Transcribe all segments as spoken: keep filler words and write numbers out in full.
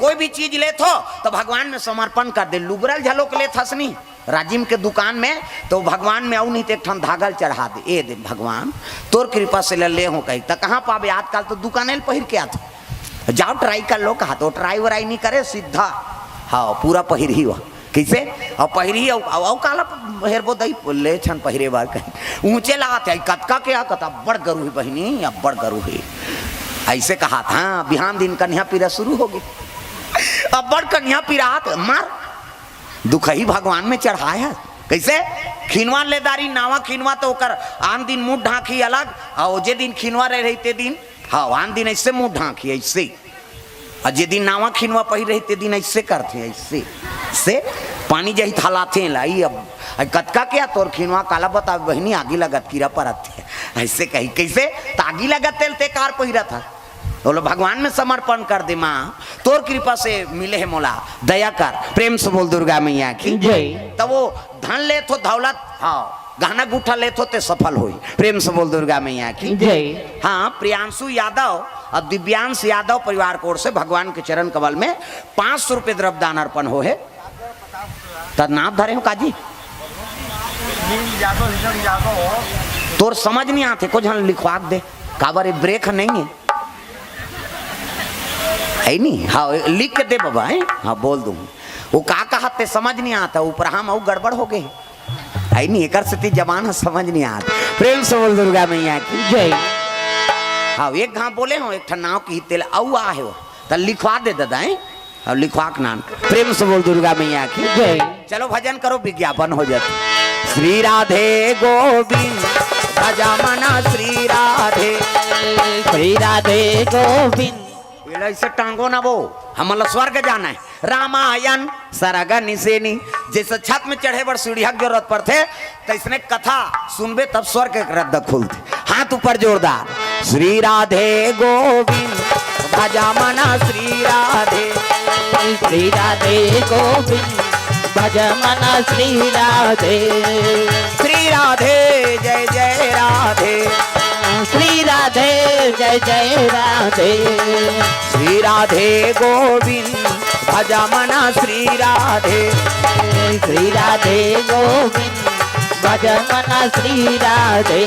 कोई भी चीज लेथो तो भगवान में समर्पण कर दे। लुगरा ल झलोक लेथस नहीं राजिम के दुकान में, तो भगवान में अउ नहीं तो एक ठन धागा ल चढ़ा दे, ए दे भगवान, तोर कृपा से ले ले हो कही। त कहाँ पाबे, आजकल तो दुकाने ल पहिर के आथे। जाओ try कर लो कहा, तो try वराई नहीं करे, सीधा हाँ पूरा पहिर ही हुआ। कैसे? अउ पहिर ही अउ, अउ, अउ काला हेरबो दई, ले छन पहिरे बार कहीं ऊंचे लागत है। कतका के आ कत, अब्बड़ गरु ही बहिनी, अब्बड़ गरु ही। ऐसे कहा था, बिहान दिन कन्या पीरा शुरू होगे। अब्बड़ कन्या पीरा आत, मार दुखही भगवान में चढ़ाया। कैसे? खिनवा ले दारी, नावा खिनवा तो ओकर आन दिन मुंह ढांकी अलग, और जे दिन खिनवा रह रही ते दिन, हाँ, आन दिन ऐसे मुंह ढांकी, ऐसे। और जे दिन नावा खिनवा पहिर रही ते दिन ऐसे करथे, ऐसे से पानी जही थलाथे लाई। अब अब कतका क्या तोर खिनवा काला बतावे बहिनी, आगी लगत कीरा परत थे। ऐसे कही, कैसे? त आगी लगत तेल ते कार पहिरा था। बोलो, भगवान में समर्पण कर दे माँ, तोर कृपा से मिले है मोला, दया कर। प्रेम से बोल दुर्गा मैया की जय। तब वो धन लेथो दौलत, हाँ, गहना गुठा लेथो ते सफल होई। प्रेम से बोल दुर्गा मैया की जय। हाँ, प्रियांशु यादव और दिव्यांश यादव परिवार की ओर से भगवान के चरण कमल में पाँच सौ रुपये द्रव्य दान अर्पण हो है। त नाम धरे हो काजी? नील यादव, हिजड़ यादव। तोर समझ नहीं आते, कुछ हम लिखवा दे, काबर ये ब्रेक नहीं है, है नहीं? हाँ, लिख के दे बाबा, है? हाँ, बोल दूँ। वो का कहा ते समझ नहीं आता, ऊपर हम अउ गड़बड़ हो गए, है नहीं? एकर सेती जबान ह समझ नहीं आत। प्रेम से बोल दुर्गा मैया की जय। हाँ, एक घाव बोले हो, एक ठन नाव की तेल अउ आहे हो, त लिखवा दे दादा, हैं? और लिखवा के नाम। प्रेम से बोल दुर्गा मैया की जय। चलो भजन करो, विज्ञापन हो जाता। श्री राधे गोविंद भजा मना श्री राधे। श्री राधे गोविंद। ये ला इसे टांगो ना वो, हमला स्वर्ग जाना है। रामायण सरग निसेनी, जैसे छत में चढ़े बर सीढ़िया के जरूरत पड़थे, तैसने कथा सुनबे तब स्वर्ग के रद्द खुलथे। हाथ ऊपर जोरदार। श्री राधे गोविंद भजा मना श्री राधे। श्री राधे गोविंद भज मन श्री राधे। श्री राधे जय जय राधे। श्री राधे जय जय राधे। श्री राधे गोविंद भज मन श्री राधे। श्री राधे गोविंद भज मन श्री राधे।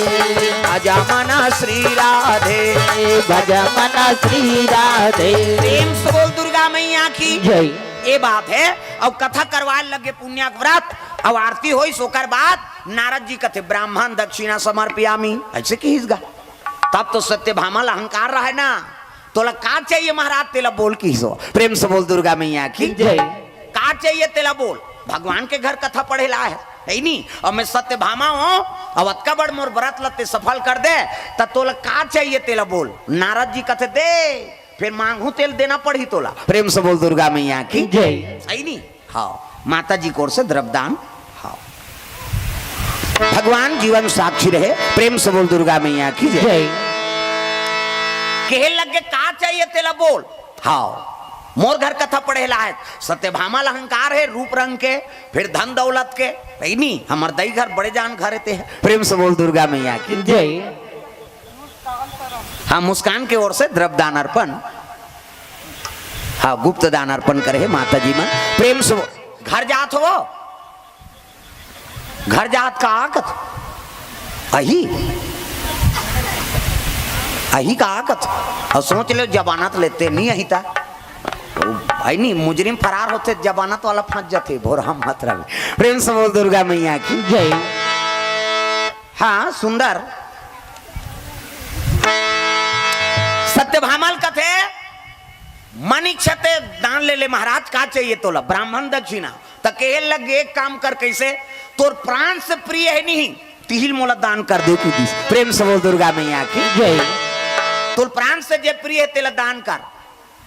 भज मन श्री राधे। भज मन श्री राधे। प्रेम से बोल दुर्गा मैया की जय। ये बात है। और कथा करवाए लगे पुण्या के व्रत, और आरती होइस, ओकर बाद नारद जी कथे, "ब्राह्मण दक्षिणा समर्पयामी", ऐसे किहिस गा। तब तो सत्यभामा ला अहंकार रहे ना, "तोला का चाहिए महाराज, तेला बोल", किहिस हो। प्रेम से बोल दुर्गा मैया की जय। "का चाहिए तेला बोल, भगवान के घर कथा पढ़े ला है, है नी? और मैं सत्यभामा हूँ, अब अतका बड़ मोर व्रत ला ते सफल कर दे, त तोला का चाहिए तेला बोल।" नारद जी कथे, "दे, फिर मांगू तेल देना पड़ही तोला।" प्रेम से बोल दुर्गा मैया की जय। सही नी? हाँ, माता जी की ओर से द्रव्यदान। हाँ, भगवान जीवन साक्षी रहे। प्रेम से बोल दुर्गा मैया की जय। जय। कहे लगे, "का चाहिए तेला बोल।" हाँ, मोर घर कथा पढ़े ला है, सत्यभामा ला अहंकार है रूप रंग के, फिर धन दौलत के, नहीं, नहीं, हमर दई घर बड़े जान घर ते है। प्रेम से बोल दुर्गा मैया की जय। हाँ, मुस्कान के ओर से द्रव्य दान अर्पण, हाँ, गुप्त दान अर्पण करे हे माता जी मन। प्रेम से वो घर जात हो, घर जात का आकत अही, अही का आकत। और सोच ले, जमानत लेते नहीं अही ता, आई नहीं, मुजरिम फरार होते, जमानत वाला फंस जाते, भोरा मत रहे। प्रेम से बोल दुर्गा मैया की जय। हाँ, सुंदर। सत्यभामा ल कथे, "मन इच्छा ते दान ले ले महाराज, का चाहिए तोला?" ब्राह्मण दक्षिणा। त कहे लग, "एक काम कर, कैसे? तोर प्राण से प्रिय है नहीं, तिही ल मोला दान कर दे तू दिस।" प्रेम से बोल दुर्गा मैया की जय। "तोर प्राण से जे प्रिय है, तेला दान कर।"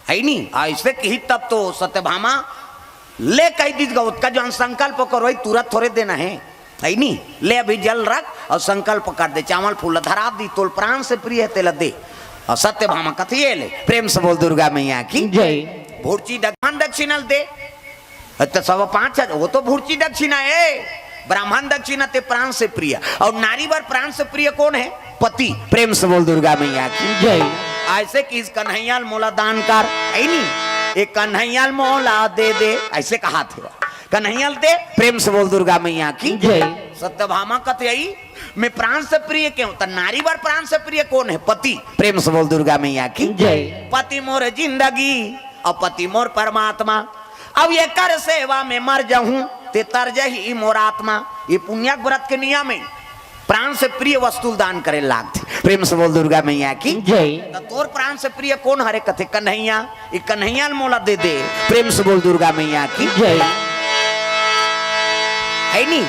है नी? ऐसे कही तब तो सत्यभामा ले कही दीस गा, ओतका जौन संकल्प करो, वही तुरंत थोड़े देना है, है नी? ले अभी जल रख और संकल्प कर दे, चावल फूल धरा दी, तोर प्राण से प्रिय है, तेला दे। और सत्यभामा कथे, "ये ले।" प्रेम से बोल दुर्गा मैया की जय। भुर्ची दक्षिण, दक्षिणा दे, तो सब पाँच हजार, वो तो भुर्ची दक्षिणा है, ब्राह्मण दक्षिणा ते प्राण से प्रिय। और नारी बर प्राण से प्रिय कौन है? पति। प्रेम से बोल दुर्गा मैया की जय। ऐसे किहिस, "कन्हैया ल मोला दान कर", है नी? ए कन्हैया ल मोला दे दे, ऐसे कहाथे। कन्हैया ल दे, प्रेम से बोल दुर्गा मैया की जय। सत्यभामा कथे, "अई, मैं प्राण से प्रिय के हूं?" त नारी बर प्राण से प्रिय कोन हे? पति। प्रेम से बोल दुर्गा मैया की जय। पति मोर जिंदगी, अउ पति मोर परमात्मा, अब एकर सेवा में मर जाहूं, ते तर जही मोर आत्मा। ये पुण्यक व्रत के नियम हे। प्राण से प्रिय वस्तु ल दान करे लागथे। प्रेम से बोल दुर्गा मैया की जय। त तोर प्राण से प्रिय कोन हरे? कथे कन्हैया। ए कन्हैया ल मोला दे दे। प्रेम से बोल दुर्गा मैया की जय। हे नी?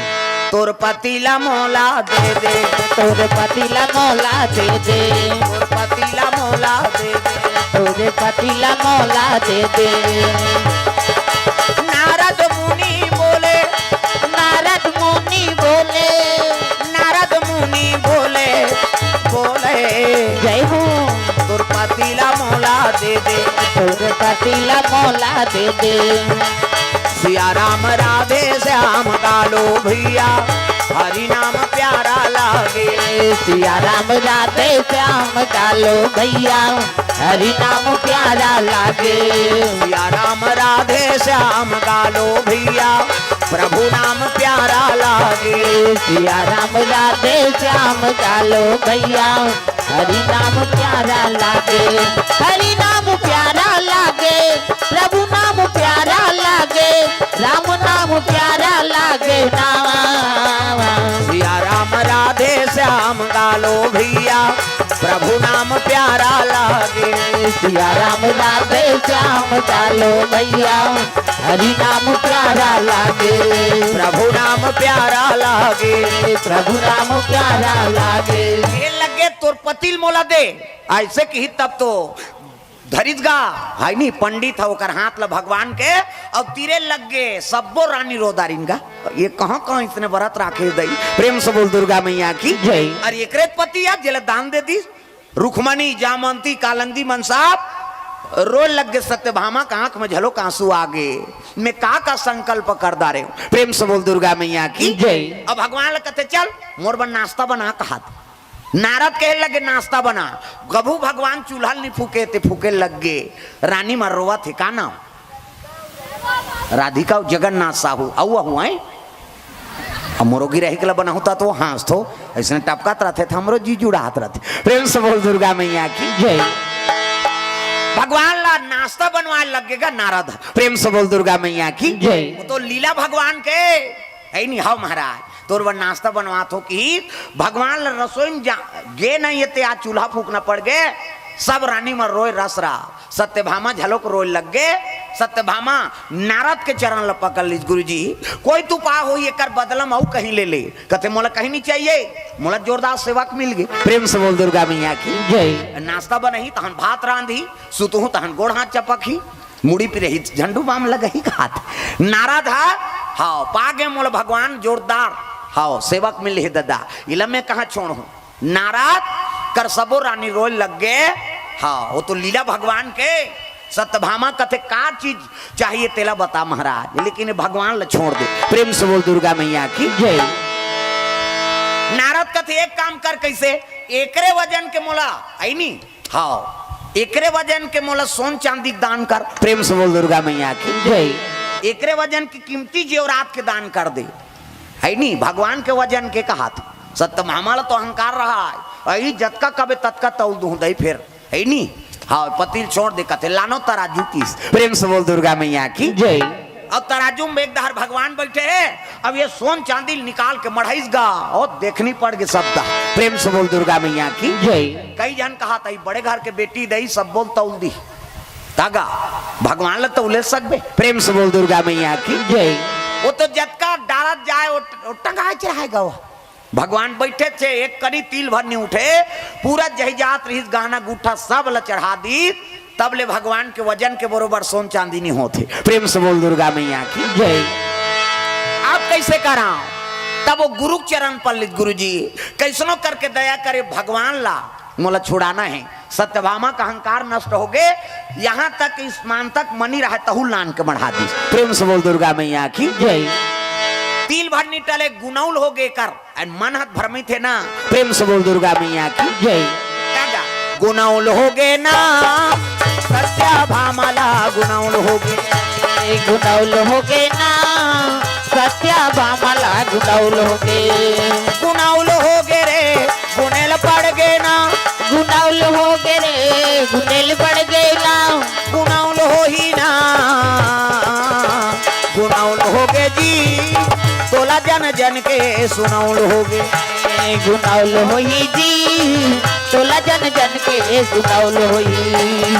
तोर पति ला मोला दे दे। तोर पति ला मोला दे दे। तोर पति ला मोला दे दे। तोर पति ला मोला दे दे। नारद मुनि बोले। नारद मुनि बोले। नारद मुनि बोले, बोले, जय हो। तोर पति ला मोला दे दे। तोर पति ला मोला दे दे। सिया राम राधे श्याम गालो भैया, हरि नाम प्यारा लागे। सिया राम राधे श्याम गालो भैया, हरि नाम प्यारा लागे। सिया राम राधे श्याम गालो भैया, प्रभु नाम प्यारा लागे। सिया राम राधे श्याम गालो भैया, हरि नाम प्यारा लागे। हरि नाम प्यारा लागे, प्रभु नाम प्यारा लागे, राम नाम प्यारा लागे ना। सिया राम राधे श्याम गालो भैया, प्रभु नाम प्यारा लागे। सिया राम राधे श्याम गालो भैया, हरि नाम प्यारा लागे। प्रभु नाम प्यारा लागे। प्रभु नाम प्यारा लागे। ए लगे तोर पति ल मोला दे, ऐसे किही तब तो धरिस गा, हे नी, पंडित ह ओकर हाथ ल भगवान के, अउ तीरे लग गे, सब्बो रानी रो डारिन गा। ए कहां कहां अइसने व्रत राखे दई। प्रेम से बोल दुर्गा मैया की जय। अरे एकरे पति यार जेला दान दे दिस, रुक्मणी, जामवंती, कालंदी मन सब रोय लग गे। सत्यभामा के आंख में झलोक आंसू आ गे। मैं का का संकल्प कर डारे हूं। प्रेम से बोल दुर्गा मैया की जय। अब भगवान ल कथे, "चल, मोर बर नाश्ता बना," कहाथे। नारद कहे लगे, "नाश्ता बना।" कभू भगवान चूल्हा ल नी फूके, ते फूके लग गे। रानी मन रोवत हे, का नाम? राधिका अउ जगन्नाथ साहू, अउ अहू आए। अब मोरो गिरही के ला बनाहूं त तो हांसथो, अइसने टपकात रथे, त हमरो जी जुड़ात रथे। प्रेम से बोल दुर्गा मैया की जय। भगवान ला नाश्ता बनवाए लग गे गा नारद। प्रेम से बोल दुर्गा मैया की जय। ओ तो लीला भगवान के हे नी, हव महाराज, तोर बर नाश्ता बनवात हों कि भगवान ल रसोई में जा, गे नहीं हे ते आज चूल्हा फूकना पड़ गे, सब रानी मन रोय रस रहा, सत्यभामा झलोक रोय लग गे। सत्यभामा नारद के चरण ल पकड़ लिस, "गुरुजी, कोई तो उपाय होही, एकर बदला म अउ कहीं ले ले।" कथे, "मोला कहीं नहीं चाहिए, मोला जोरदार सेवक मिल गे।" प्रेम से बोल दुर्गा मैया की जय। नाश्ता बनही, तहन भात रांधही, सुतहूं तहन गोड़ हाथ चपकही। मुड़ी पे रही झंडू बाम लगही कहाथे। नारद ह, हव, पा गे मोला भगवान जोरदार, हव, सेवक मिले हे ददा, इला मैं कहां छोड़हूं। नारद कर सबो रानी रोय लग गे। हव, ओ तो लीला भगवान के। सत्यभामा कथे, "का चीज चाहिए तेला बता महाराज, लेकिन भगवान ल छोड़ दे।" प्रेम से बोल दुर्गा मैया की जय। नारद कथे, "एक काम कर, कइसे? एकरे वजन के मोला, हे नी, हव, एकरे वजन के मोला सोन चांदी के दान कर।" प्रेम से बोल दुर्गा मैया की जय। एकरे वजन के कीमती जेवरात के दान कर दे, हे नी, भगवान के वजन के कहाथे। सत्यभामा ल तो अहंकार रहा हे, अई जतका कबे ततका तौल दूं दई फेर, हे नी, हव, पति ल छोड़ दे कथे, "लानो तराजू" किहिस। प्रेम से बोल दुर्गा मैया की जय। अब तराजू में एक डहर भगवान बइठे हे, अब ए सोन चांदी ल निकाल के मढ़ाइस गा, अउ देखनी पड़ गे सब डहर। प्रेम से बोल दुर्गा मैया की जय। कई झन कहाथे, "बड़े घर के बेटी दई, सब बोल तौल दी।" त गा, भगवान ल तौले सकबे? प्रेम से बोल दुर्गा मैया की जय। ओ तो जतका डारत जाय, ओ, ओ टंगाय चढ़ाय गा ओ। भगवान बइठे थे, एक कनी तिल भर नी उठे, पूरा जही जात रहिस गहना गुट्ठा सब ल चढ़ा दिस, तब ले भगवान के वजन के बरोबर सोन चांदी नी होत हे। प्रेम से बोल दुर्गा मैया की जय। अब कइसे करांव? तब ओ गुरु के चरण पल्लिस, "गुरुजी, कइसनो करके दया करे भगवान ला, मोला छुड़ाना हे।" सत्यभामा के अहंकार नष्ट हो गे, यहां तक कि स्मान तक मनी रहे तहू ल लान के मढ़ा दिस। प्रेम से बोल दुर्गा मैया की जय। तिल भर नी टले, गुनौल हो गे कर। अउ मन ह त भरमित हे ना, प्रेम से बोल दुर्गा मैया की जय। का गा? गुनौल हो गे ना, सत्या भामा ला गुनौल होगे। गुनौल होगे ना, सत्या भामा ला गुनौल होगे। गुनौल होगे रे, गुनेल पड़ गे ना। गुनौल होगे रे, गुनेल पड़ गे ना। गुनौल होही ना, गुनौल होगे जी, तोला जन जन के सुनौल होगे। गुनौल होही जी, तोला जन जन के सुनौल होही।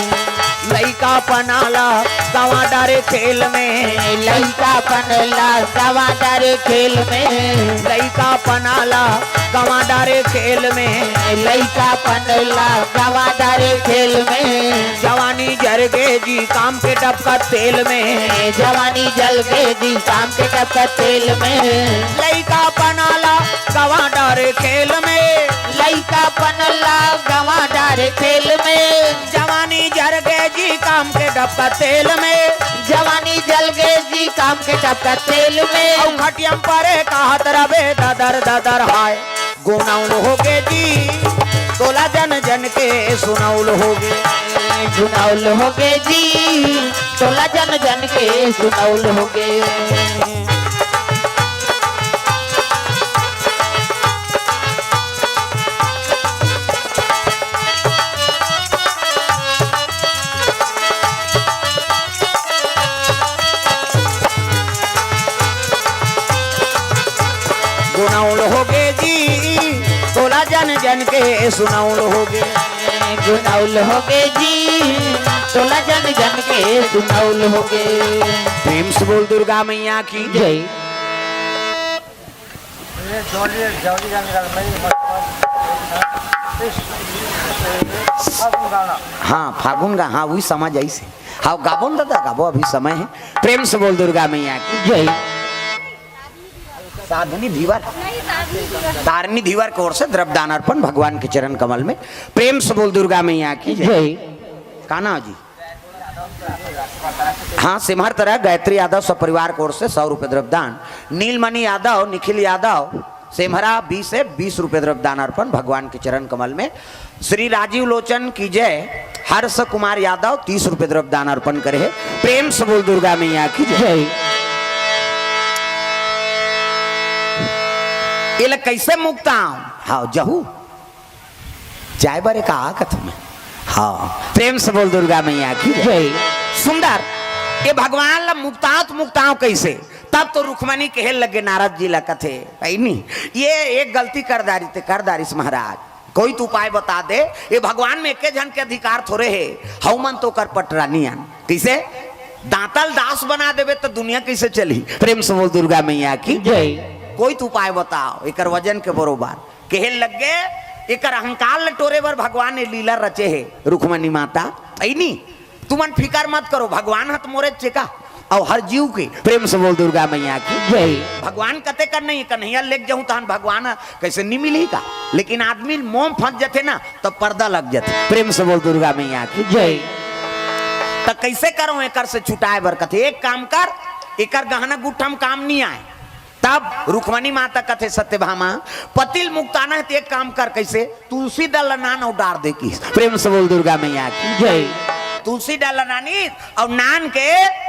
लइकापन ला गंवा डारे खेल में। लइकापन ला गंवा डारे खेल में। लइकापन ला गंवा डारे खेल में। लइकापन ला गंवा डारे खेल में। जवानी जर गे जी काम के डबका तेल में। जवानी जल गे जी काम के डबका तेल में। लइकापन ला गंवा डारे खेल में। लइकापन ला गंवा डारे खेल में। जवानी जर गे जी काम के डबका तेल में। जवानी जल गे जी काम के डबका तेल में। अउ खटिया म परे कहत रबे ददर ददर हाय। गुनौल होगे जी, तोला जन जन के सुनौल होगे। गुनौल होगे जी, तोला जन जन के सुनौल होगे। गुनौल होगे जी, तोला जन जन के सुनौल होगे। गुनौल होगे जी, तोला जन जन के सुनौल होगे। प्रेम से बोल दुर्गा मैया की जय। हाँ, फागुन का, हाँ, वही समझ आई से। हाँ, गाबो न दादा, गाबो, अभी समय है। प्रेम से बोल दुर्गा मैया की जय। साधनी धीवर, तारनी धीवर की ओर से द्रव्य दान अर्पण भगवान के चरण कमल में। प्रेम से बोल दुर्गा मैया की जय। जय। का नाम जी? हाँ, सिम्हर तरह गायत्री यादव सब परिवार की ओर से सौ रुपये द्रव्य दान। नीलमणि यादव, निखिल यादव, सेम्हरा बी से बीस रुपये द्रव्य दान अर्पण भगवान के चरण कमल में। श्री राजीव लोचन की जय, हर्ष कुमार यादव तीस रुपये द्रव्य दान अर्पण करे हे। प्रेम से बोल दुर्गा मैया की जय। जय। ये ला कैसे मुक्तांव? हाँ, जहू। जाय बरे का कथों मैं? हाँ, प्रेम से बोल दुर्गा मैया की जय। जय। सुंदर, ये भगवान ला मुक्तांव त मुक्तांव कैसे? तब तो रुक्मणी कहे लगे नारद जी ला कथे, "भाई नहीं, ये एक गलती कर डारिस ते कर डारिस महाराज, कोई तो उपाय बता दे। ये भगवान में एके झन के अधिकार थोरे हे, हऊ मन तो ओकर पटरानी अन। कैसे? दांता ल दास बना देबे तो दुनिया कैसे चलही?" प्रेम से बोल दुर्गा मैया की जय। कोई तो उपाय बताओ एकर वजन के बरोबर। कहे लग गे, एकर अहंकार ल टोरे बर भगवान ये लीला रचे हे। रुक्मणी माता, ऐनी, तुमन फिकर मत करो, भगवान ह त मोरे चेका अउ हर जीव के। प्रेम से बोल दुर्गा मैया की जय। भगवान कते कर नहीं, कन्हैया लेके जाऊं तहन भगवान ह कैसे नहीं मिली का? लेकिन आदमी मोह फंस जथे ना, तो पर्दा लग जथे। प्रेम से बोल दुर्गा मैया की जय। त कैसे करो एकर से छुटाए बर? कथे, "एक काम कर, एकर गहना गुट्ठा म काम नहीं आए।" तब रुक्मणी माता कथे, "सत्यभामा, पति ल मुक्ताना हे त एक काम कर।" कैसे? "तुलसी दल ल नान अउ डार दे" किहिस। प्रेम से बोल दुर्गा मैया की जय। तुलसी दल ल नानिस अउ नान के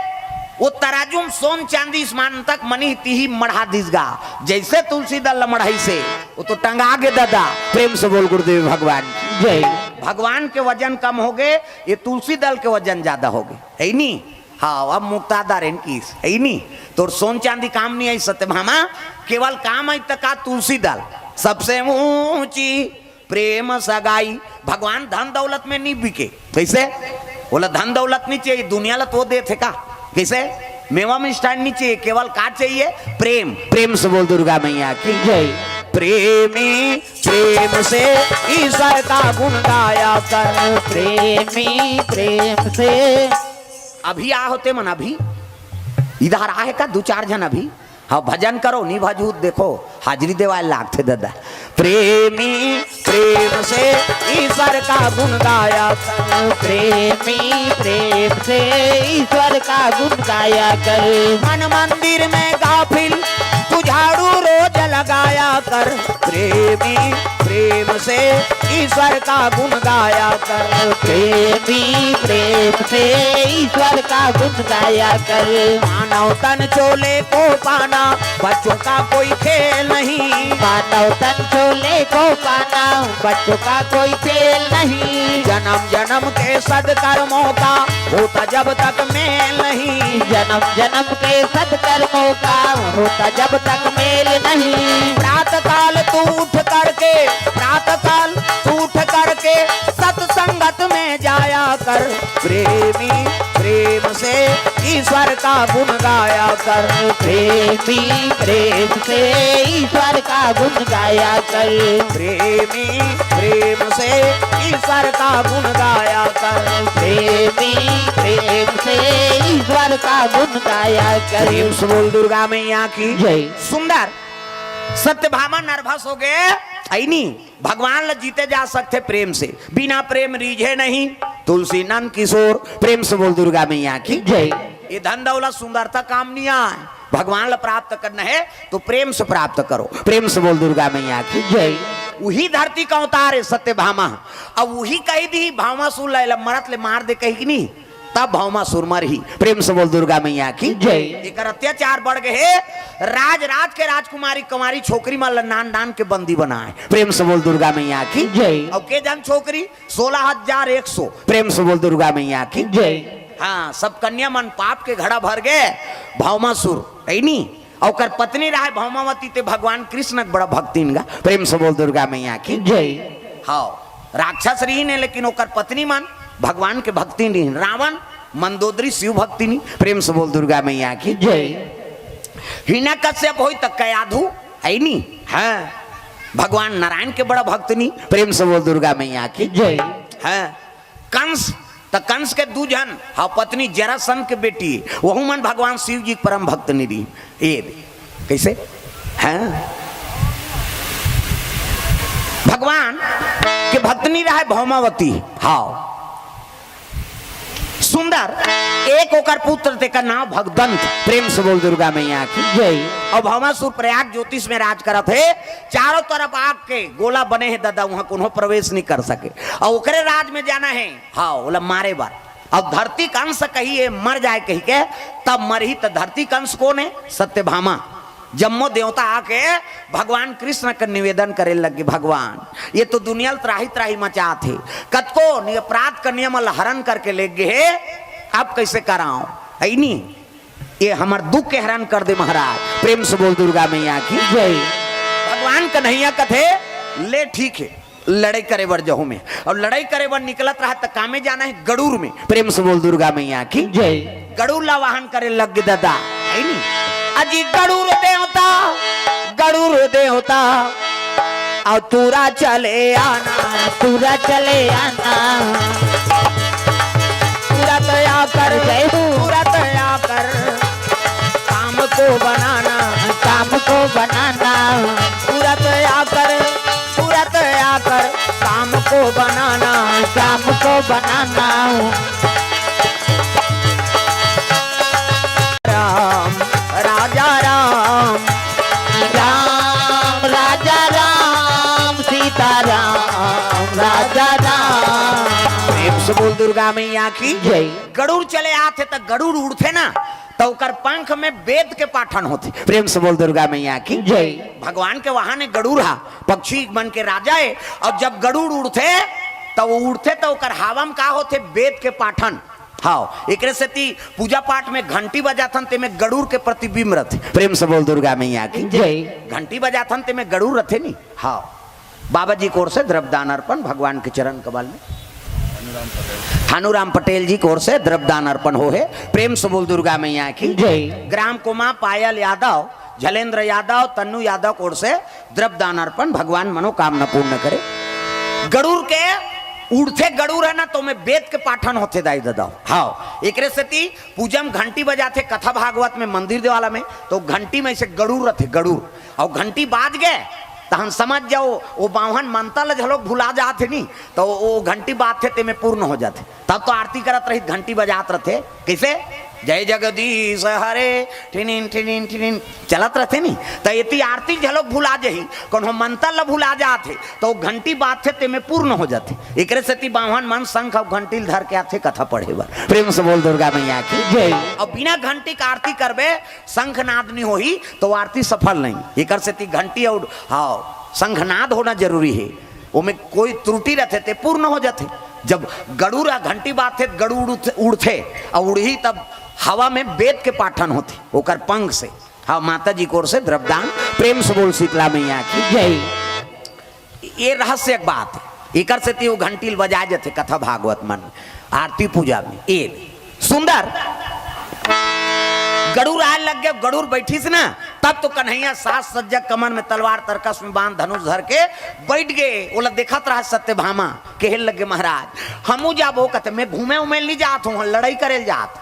वो तराजू म सोन चांदी समान तक मनिह तिही मढ़ा दिस गा। जैसे तुलसी दल ल मढ़ाइसे, वो तो टंगा गे ददा। प्रेम से बोल गुरुदेव भगवान की जय। भगवान के वजन कम हो गे, ये तुलसी दल के वजन ज्यादा हो गे, है नी? हाँ, अब मुक्ता डारेन किहिस, है नी? तोर सोन चांदी काम नहीं आई सत्यभामा, केवल काम आई त का तुलसी दल। सबसे ऊंची प्रेम सगाई। भगवान धन दौलत में नहीं बिके। कैसे? बोला, धन दौलत नहीं चाहिए, दुनिया ला तो देथे का? कैसे? मेवा मिष्ठान नहीं चाहिए, केवल का चाहिए? प्रेम। प्रेम से बोल दुर्गा मैया की जय। प्रेमी प्रेम से ईश्वर का गुण गाया कर। प्रेमी प्रेम से। अभी आ होते मन, अभी इधर आहे का दू चार झन अभी? हाँ, भजन करो, नहीं भजू देखो, हाजिरी देवाय लागथे दादा। प्रेमी प्रेम से ईश्वर का गुण गाया कर। प्रेमी प्रेम से ईश्वर का गुण गाया कर। मन मंदिर में गाफिल, तू झाड़ू रोज लगाया कर। प्रेमी प्रेम से ईश्वर का गुण गाया कर। प्रेमी प्रेम से ईश्वर का गुण गाया कर। मानव तन चोले को पाना बच्चों का कोई खेल नहीं। मानव तन चोले को पाना बच्चों का कोई खेल नहीं। जन्म जन्म के सदकर्मों का होता जब तक मेल नहीं। जन्म जन्म के सदकर्मों का होता जब तक मेल नहीं। प्रातः काल तू उठ करके, प्रातः काल तू उठ करके सत्संगत में जाया कर। प्रेमी प्रेम से ईश्वर का गुण गाया कर। प्रेमी प्रेम से ईश्वर का गुण गाया कर। प्रेमी प्रेम से ईश्वर का गुण गाया कर। प्रेमी प्रेम से ईश्वर का गुण गाया कर। प्रेम से बोल दुर्गा मैया की जय। सुंदर सत्यभामा nervous हो गए, ऐनी भगवान ला जीते जा सकथे प्रेम से, बिना प्रेम रीझे नहीं। तुलसी नंद किशोर, प्रेम से बोल दुर्गा मैया की जय। ये धन दौलत सुंदरता काम नहीं आए, भगवान ला प्राप्त करना है तो प्रेम से प्राप्त करो। प्रेम से बोल दुर्गा मैया की जय। वही धरती का अवतार है सत्यभामा। अब वही कही दी भावनासुर ला, "एला मरत ले मार दे," कही कि नहीं, तब भावनासुर मरही। प्रेम से बोल दुर्गा मैया की जय। एकर अत्याचार बढ़ गए हे, राज राज के राजकुमारी कुमारी छोकरी मन ला नान नान के बंदी बनाए। प्रेम से बोल दुर्गा मैया की जय। अब के जन छोकरी सोलह हजार एक सौ। प्रेम से बोल दुर्गा मैया की जय। हाँ, सब कन्या मन पाप के घड़ा भर गए। भावनासुर, ऐनी, अउ ओकर पत्नी रहे भौमावती, ते भगवान कृष्ण के बड़ा भक्तिन गा। प्रेम से बोल दुर्गा मैया की जय। हाँ, राक्षस रही ने, लेकिन ओकर पत्नी मन भगवान के भक्तिन रही। रावण, मंदोदरी, शिव भक्तिनी। प्रेम से बोल दुर्गा मैया की जय। हिरण्यकश्यप होई त कयाधु, ऐनी, हाँ, भगवान नारायण के बड़ा भक्तिनी। प्रेम से बोल दुर्गा मैया की जय। हाँ, कंस, त कंस के दू झन, हाँ, पत्नी जरासंध के बेटी, वहू मन भगवान शिव जी के परम भक्तिनी रही। ये दे, कैसे? हाँ, भगवान के भक्तिनी रहे भौमावती। हाँ, सुंदर, एक ओकर पुत्र, तेकर नाम भगदंत। प्रेम से बोल दुर्गा मैया की जय। अब भावनासुर प्रयाग ज्योतिष में राज करत हे, चारों तरफ आग के गोला बने हे ददा, वहां कोनो प्रवेश नहीं कर सके। अउ ओकरे राज में जाना हे, हाँ, ओला मारे बर। अब धरती कंस कही, "ये मर जाए," कही के, तब मरही। त धरती कंस कोन हे? सत्यभामा। जम्मो देवता आके भगवान कृष्ण के निवेदन करे लगे, "भगवान, ये तो दुनिया ल त्राही त्राही मचात हे, कतको नि-, अपराध के नियम ल हरण करके ले गे हे, अब कैसे कराओ? ऐनी, ये हमर दुख के हरण कर दे महाराज।" प्रेम से बोल दुर्गा मैया की जय। भगवान कन्हैया कथे, "ले ठीक हे, लड़ाई करे बर जहूं में।" अउ लड़ाई करे बर निकलत रहा त कामे जाना हे? गड़ूर में। प्रेम से बोल दुर्गा मैया की जय। गड़ूर ला वाहन करे लग गे ददा, ऐनी? अजी गड़ूर देवता, गड़ूर देवता, अउ तुरा चले आना, तुरा चले आना। तुरत आकर जय हो। तुरत आकर काम को बनाना, काम को बनाना। तुरत आकर, तुरत आकर काम को बनाना, काम को बनाना। राम, राजा राम। राम, राजा राम, सीता राम, राजा राम। प्रेम से बोल दुर्गा मैया की जय। गड़ूर चले आथे त गड़ूर उड़थे ना, त ओकर पंख में वेद के पाठन होथे। प्रेम से बोल दुर्गा मैया की जय। भगवान के वाहन हे गड़ूर हा, पक्षी मन के राजा हे। अउ जब गड़ूर उड़थे, त वो उड़थे त ओकर हवा में का होथे? वेद के पाठन। हाँ, एकरे सेती पूजा पाठ में घंटी बजाथन, तेमे गड़ूर के प्रतिबिंब रथे। प्रेम से बोल दुर्गा मैया की जय। घंटी बजाथन, तेमे गड़ूर रथे नी। हाँ, बाबा जी की ओर से द्रव्य दान अर्पण भगवान के चरण कमल में। थानूराम पटेल जी की ओर से द्रव्य दान अर्पण हो हे। प्रेम से बोल दुर्गा मैया की जय। ग्राम कोमा पायल यादव, झलेंद्र यादव, तन्नू यादव की ओर से द्रव्य दान अर्पण, भगवान मनोकामना पूर्ण करे। गड़ूर के उड़थे, गड़ूर हे ना, त ओमे वेद के पाठन होथे दाई ददा। हाँ, एकरे सेती पूजा में घंटी बजाथे, कथा भागवत में मंदिर देवाला में, त घंटी में ऐसे गड़ूर रथे, गड़ूर। अउ घंटी बाज गे, तहन समझ जाओ, वो बाम्हन मंता ल घलोक भुला जात हे नी, त वो घंटी बाजथे, तेमे पूर्ण हो जाथे। तब तो आरती करत रही, घंटी बजात रथे। कैसे? जय जगदीश हरे, ठिनिन ठिनिन ठिनिन चलत रथे नी, त एती आरती घलोक भुला जही, कोनो मंत्र ल भुला जात हे, त वो घंटी बाजथे, तेमे पूर्ण हो जाथे। एकरे सेती बाम्हन मन शंख अउ घंटी ल धर के आथे कथा पढ़े बर। प्रेम से बोल दुर्गा मैया की जय। अब बिना घंटी के आरती करबे, शंखनाद नहीं होही, त वो आरती सफल नहीं। एकर सेती घंटी अउ, हाँ, शंखनाद होना जरूरी हे। ओमे कोई त्रुटि रथे ते पूर्ण हो जाथे। जब गरुड़ ह घंटी बाजथे, गरुड़ उड़थे, उड़थे अउ उड़ही तब हवा में वेद के पाठन होथे ओकर पंख से। हाँ, माता जी की ओर से द्रव्यदान। प्रेम से बोल शीतला मैया की जय। ये रहस्य एक बात हे। एकर सेती वो घंटी ल बजाए जाथे कथा भागवत मन, आरती पूजा में। ये सुंदर गरुड़ आए लग गे, गरुड़ बैठिस ना, तब तो कन्हैया साज सज्जा, कमर में तलवार, तरकस में बाण, धनुष धर के बैठ गे। ओला देखत रहा सत्यभामा, कहे लग गे, महाराज, हमू जाबो। कथे, मैं घूमे उमे ल नहीं जात हूँ, लड़ाई करे ल जात।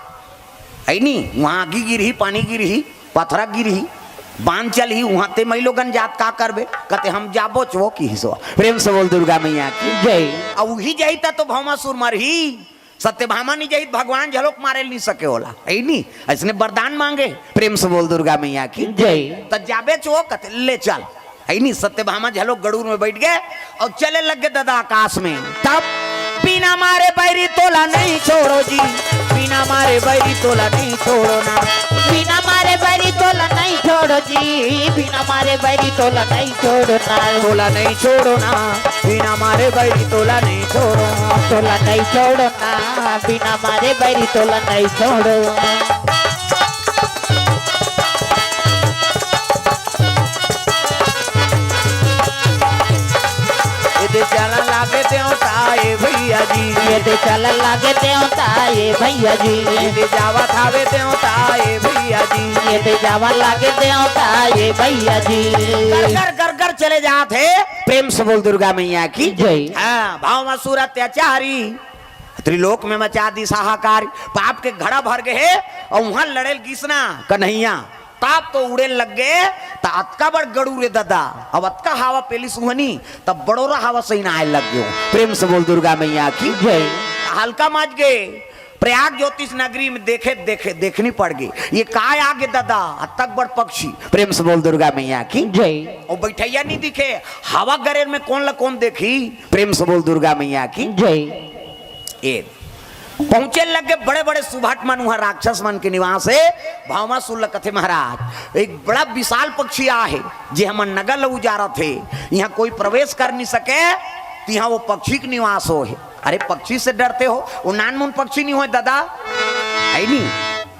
है नी, वहाँ आगी गिरही, पानी गिरही, पथरा गिरही, बाण चलही, वहाँ ते मई लोगन जात का करबे? कथे, हम जाबो चो किहिस ओ। प्रेम से बोल दुर्गा मैया की जय। अउ उही जाही त तो भौमासुर मरही। सत्यभामा नहीं जाही त भगवान घलोक मारे ल नहीं सके ओला, है नी? अइसने वरदान मांगे। प्रेम से बोल दुर्गा मैया की जय। त जाबे चो, कथे, ले चल। है नी, सत्यभामा घलोक गरुड़ में बैठ गे अउ चले लग गे ददा आकाश में। तब बिना मारे बैरी तोला नहीं छोड़ो जी, बिना मारे बैरी तोला नहीं छोड़ो ना, बिना मारे बैरी तोला नहीं छोड़ो जी, बिना मारे बैरी तोला नहीं छोड़ो ना, तोला नहीं छोड़ो ना, बिना मारे बैरी तोला नहीं छोड़ो, तोला नहीं छोड़ो ना, बिना मारे बैरी तोला नहीं छोड़ो। ये दे चलन लागे देवता ए भैया जी, ये दे चलन लागे देवता ए भैया जी, ये दे जावत हावे देवता ए भैया जी, ये दे जावा लागे देवता ए भैया जी। गरगर गरगर चले जात हे। प्रेम से बोल दुर्गा मैया की जय। हाँ, भौमासुर अत्याचारी त्रिलोक में मचा दिस हाहाकार, पाप के घड़ा भर गे हे। अउ वहाँ लड़े ल गिस ना कन्हैया, तब तो उड़े लग गे, त अतका बड़ गरुड़ रे ददा, अब अतका हवा पेलिस उहनी, तब बड़ोरा हवा सही ना आए लग गयो। प्रेम से बोल दुर्गा मैया की जय। हल्का मच गे। प्रयाग ज्योतिष नगरी में देखे, देखे, देखनी पड़ गे, ये काय आ गे ददा, अतक बड़ पक्षी। प्रेम से बोल दुर्गा मैया की जय। अउ बैठइया नहीं दिखे, हवा गरेर में कोन ल कोन देखही। प्रेम से बोल दुर्गा मैया की जय। ए पहुंचे लग गे बड़े बड़े सुभट मन, उहाँ राक्षस मन के निवास हे। भौमासुर ल कथे, महाराज, एक बड़ा विशाल पक्षी आ हे, जे हमर नगर ल उजारत हे, इहाँ कोई प्रवेश कर नहीं सके, त इहाँ वो पक्षी के निवास हो हे। अरे, पक्षी से डरते हो? वो नानमुन पक्षी नहीं होय ददा, है नी?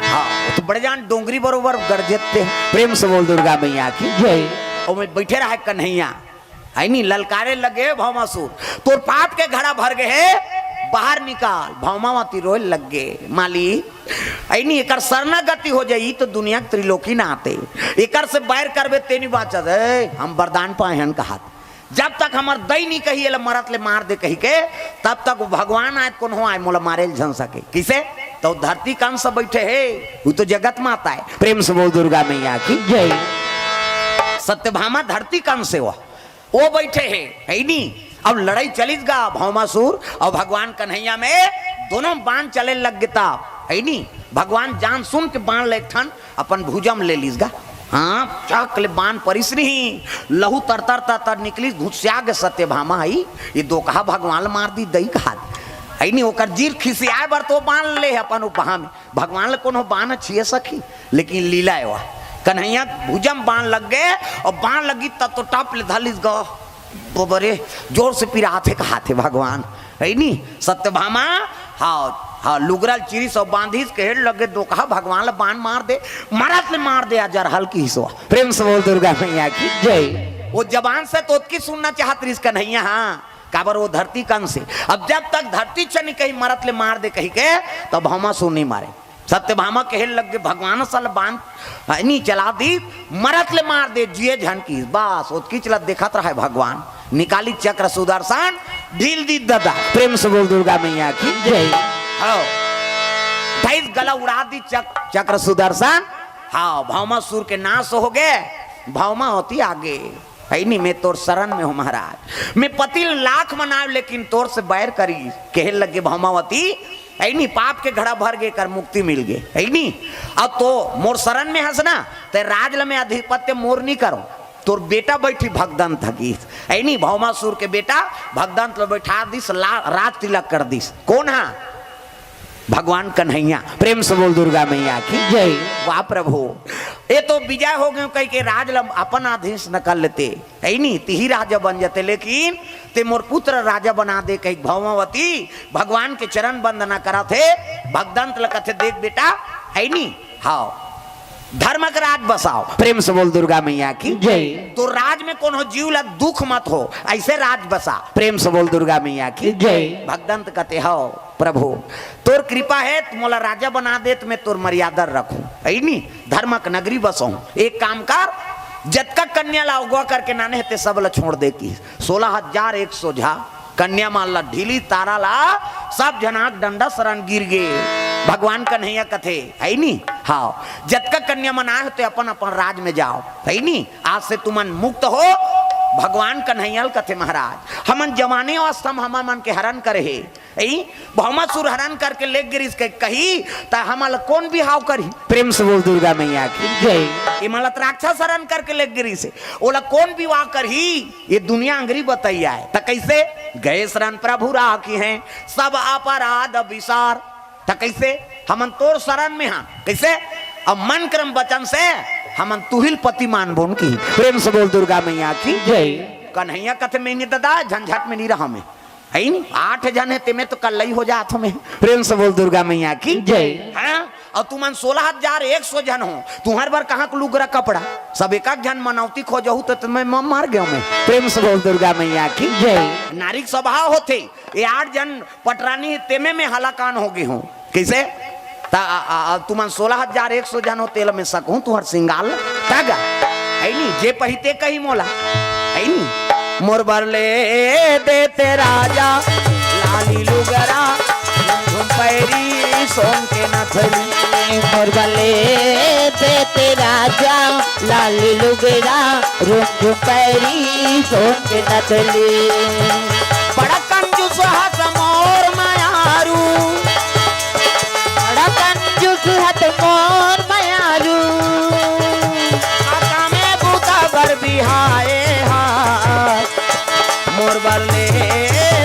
हाँ, वो तो बड़े जान डोंगरी बरोबर गरजते हैं। प्रेम से बोल दुर्गा मैया की जय। ओमे बैठे रहा कन्हैया, है नी, ललकारे लगे, "भौमासुर, तोर पाप के घड़ा भर गे हे, बाहर निकाल।" भौमावती रोए लग गे, "माली, है नी, एकर शरणागति हो जाई तो दुनिया के त्रिलोकी ना आते, एकर से बैर करबे ते नहीं बाचत, ए, हम वरदान पाए हन," कहा, "जब तक हमर दई नहीं कही एला मरत ले मार दे कही के, तब तक वो भगवान आए कोनो आए मोला मारे ल झन सके।" किसे? तो धरती कंस बैठे हे, वो तो जगत माता है। प्रेम से बोल दुर्गा मैया की जय। सत्यभामा धरती कंस हे वो। वो बैठे हे, है नी? अब लड़ाई चलिस गा, भौमासुर अउ भगवान कन्हैया में दोनों बाण चले लग गे ता, है नी? भगवान जान सुन के बाण ले ठन अपन भुजा म ले लिस गा। हाँ, चक ले बाण परिस नहीं, लहू तर तर तर तर निकलिस, घुसिया गे सत्यभामा, है, ये दोकहा भगवान ल मार दी दई कहा, है नी? ओकर जीर खिसियाए बर तो बाण ले अपन उपहा में। भगवान ल कोनो बाण छिए सकी, लेकिन लीला हे वह। कन्हैया भुजा म बाण लग गे अउ बाण लगी तब तो टप ले धलिस गा। बबरे, जोर से पिरात हे कहाथे भगवान, है नी? सत्यभामा, हाँ, हाँ, लुगरा ल चिरिस अउ बांधिस, कहे लगे, "दोकहा भगवान ल बाण मार दे, मरत ले मार दे, आ जरहल किहिस ओ।" प्रेम से बोल दुर्गा मैया की जय। वो जबान से तो ओतकी सुनना चाहत रिहिस कन्हैया, हाँ, काबर वो धरती कंस हे। अब जब तक धरती चनी कही मरत ले मार दे कही के, तब भौमासुर नहीं मारे। सत्यभामा कहे लग गे, "भगवान सल बांध, नहीं चला दी, मरत ले मार दे, जिए झन किहिस।" बस, ओतकीच ला देखत रहे भगवान। निकाली चक्र सुदर्शन, ढील दी ददा। प्रेम से बोल दुर्गा मैया की जय। हाँ। धैस गला उड़ा दी चक-, चक्र सुदर्शन। हाँ, भौमासुर के नाश हो गे, भौमावती आगे। है नी, मैं तोर शरण में हूँ महाराज। मैं पति ल लाख मनाव लेकिन तोर से बैर करी। कहे लगे भौमावती, है नी, पाप के घड़ा भर गे, कर मुक्ति मिल गे, है नी। अब तो मोर शरण में हस ना, ते राज ल मैं अधिपत्य मोर नी करो, तोर बेटा बैठी भगदंत ह कीस, है नी। भौमासुर के बेटा भगदंत ल बैठा दिस, ला-, राज तिलक कर दिस। कौन हा? भगवान कन्हैया। प्रेम से बोल दुर्गा मैया की जय। वाह प्रभु, ये तो विजय हो गयो कह के राज ल अपन अधीन न कर लेते, है नी, तिही राजा बन जाते, लेकिन ते मोर पुत्र राजा बना दे कही भौमावती भगवान के चरण वंदना करत हे, भगदंत ल कथे, देख बेटा, है नी, हाँ, धर्म के राज बसाओ। प्रेम से बोल दुर्गा मैया की जय। तो राज में कोनो जीव ला दुख मत हो, ऐसे राज बसा। प्रेम से बोल दुर्गा मैया की जय। भगदंत कथे, हव प्रभु, तोर कृपा हे, त मोला राजा बना दे, त मैं तोर मर्यादा रखूं, है नी, धर्म के नगरी बसहूं। एक काम कर, जतका कन्या ला अगवा करके नाने हे, ते सब ला छोड़ दे की। सोलह हजार एक सौ झा कन्या मन ला, ढीली तारा ला, सब झन आंख डंडा सरन गिर गे। भगवान कन्हैया कथे, है नी, हाँ, जतका कन्या मन आए हो, ते अपन अपन राज में जाओ, है नी, आज से तुमन मुक्त हो। भगवान कन्हैया ल कथे, महाराज, हमन जवानी अवस्था में हमन मन के हरण करे हे, ई भौमासुर हरण करके ले गिरिस के कही, त हमन ल कौन बिहाव करही? प्रेम से बोल दुर्गा मैया की जय। ई मन ल त राक्षस हरण करके ले गिरिस हे, ओला कौन विवाह करही? ये दुनिया अंगरी बतैया हे। त कैसे? गए शरण प्रभु राखिहैं, सब अपराध बिसार। त कैसे? हमन तोर शरण में हन। कैसे? अब मन क्रम वचन से हमन तुहिल पति मानबोन की। प्रेम से बोल दुर्गा मैया की जय। कन्हैया कथे, मैं नी ददा, झंझट में नी रहा मैं, है नी? आठ झन हे, तेमे तो कल्लई हो जात हो मैं। प्रेम से बोल दुर्गा मैया की जय। हाँ? और तुमन सोलह हजार एक सौ झन हो, तुम्हर बर कहाँ के लुगरा कपड़ा? सब एक एक झन मनौती खोजहू तो तुम्हें म-, मर गयो मैं। प्रेम से बोल दुर्गा मैया की जय। नारी के स्वभाव होथे, ये आठ झन पटरानी हे, तेमे में हलाकान हो गे हो। कैसे? त, आ, आ, आ, तुमन सोलह हजार एक सौ झन हो, तेला में सकहूं तुहर सिंगार ला। तग, है नी, जे पही ते कही मोला, है नी। मोर बर ले देते राजा, लाली लुगरा, झुम पैरी, सोन के नथली। मोर बर ले देते राजा, लाली लुगरा, रुम झुम पैरी, सोन के नथली। बड़ा कंजूस हस मोर मयारू, बड़ा कंजूस हस मोर मयारू। काका में बूता बर बिहाए हा, मोर बर ले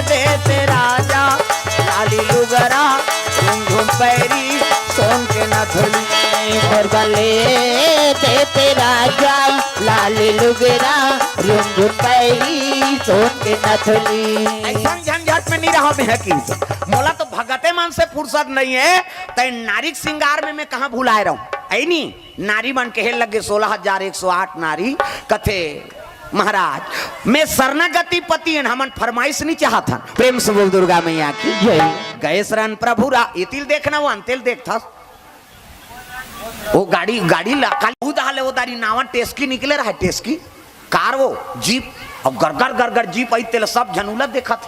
देते राजा, लाली लुगरा, झुम झुम पैरी, सोन के नथली। मोर बर ले देते राजा, लाली लुगरा, रुम झुम पैरी, सोन के नथली। ऐसन झंझट में नहीं रहा मैं हकीस। मोला तो भगते मन से फुर्सत नहीं है, तै नारी के श्रृंगार में मैं कहाँ भुलाए रहूं? ऐ नी, नारी मन कहे लगे सोलह हजार एक सौ आठ नारी, कथे महाराज, मैं शरणागति पति हन, हमन फरमाइश नहीं चाहत हन। प्रेम से बोल दुर्गा मैया की जय। गए शरण प्रभु रा, ये तिल देखना, वो अंतिल देखथस। वो गाड़ी, गाड़ी ला, खाली उदा ले उदारी नावा टेस्की निकले रहा, टेस्की कार, वो जीप, और गरगर गरगर जीप आई, तेला सब झन उला देखत।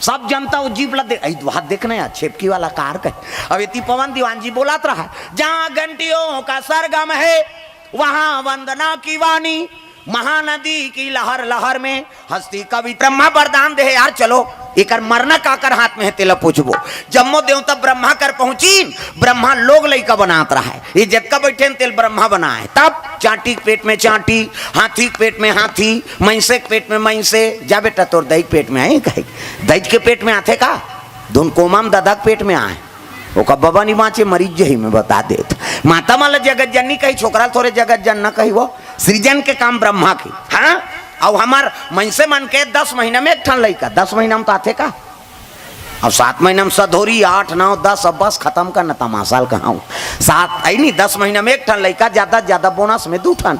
सब जनता वो जीप ला दे, आई वहां देखना यार, छेपकी वाला कार कहे। अब इति पवन दीवान जी बोलत रहा, जहाँ घंटियों का सरगम है, वहां वंदना की वाणी, महानदी की लहर लहर में हस्ती कवि। ब्रह्मा वरदान दे हे यार, चलो एकर मरना काकर हाथ में है, तेला पूछबो। जम्मो देवता ब्रह्मा कर पहुंची, ब्रह्मा लोग लइका बनात रहा है, ये जतका बैठे हैं, तेल ब्रह्मा बनाए। तब चांटी के पेट में चांटी, हाथी के पेट में हाथी, मैंसे के पेट में मैंसे। जा बेटा, तोर दई के पेट में आए, कहे दई के पेट में आथे का? धुन कोमा में ददा के पेट में आए, ओका बबा नहीं बाँचे, मरीज जही में बता देत। माता मन ल जगत जननी कही, छोकरा ल थोरे जगत जन न कही, वो सृजन के काम ब्रह्मा के। हाँ, अब हमार मनसे मन के दस महीना में एक ठन लइका, दस महीना में तो आथे का? अब सात महीना में सधोरी, आठ, नौ, दस, अब बस खत्म करना तमाशा ल कहाऊं। सात, आई नहीं, दस महीना में एक ठन लइका, ज्यादा, ज्यादा बोनस में दू ठन।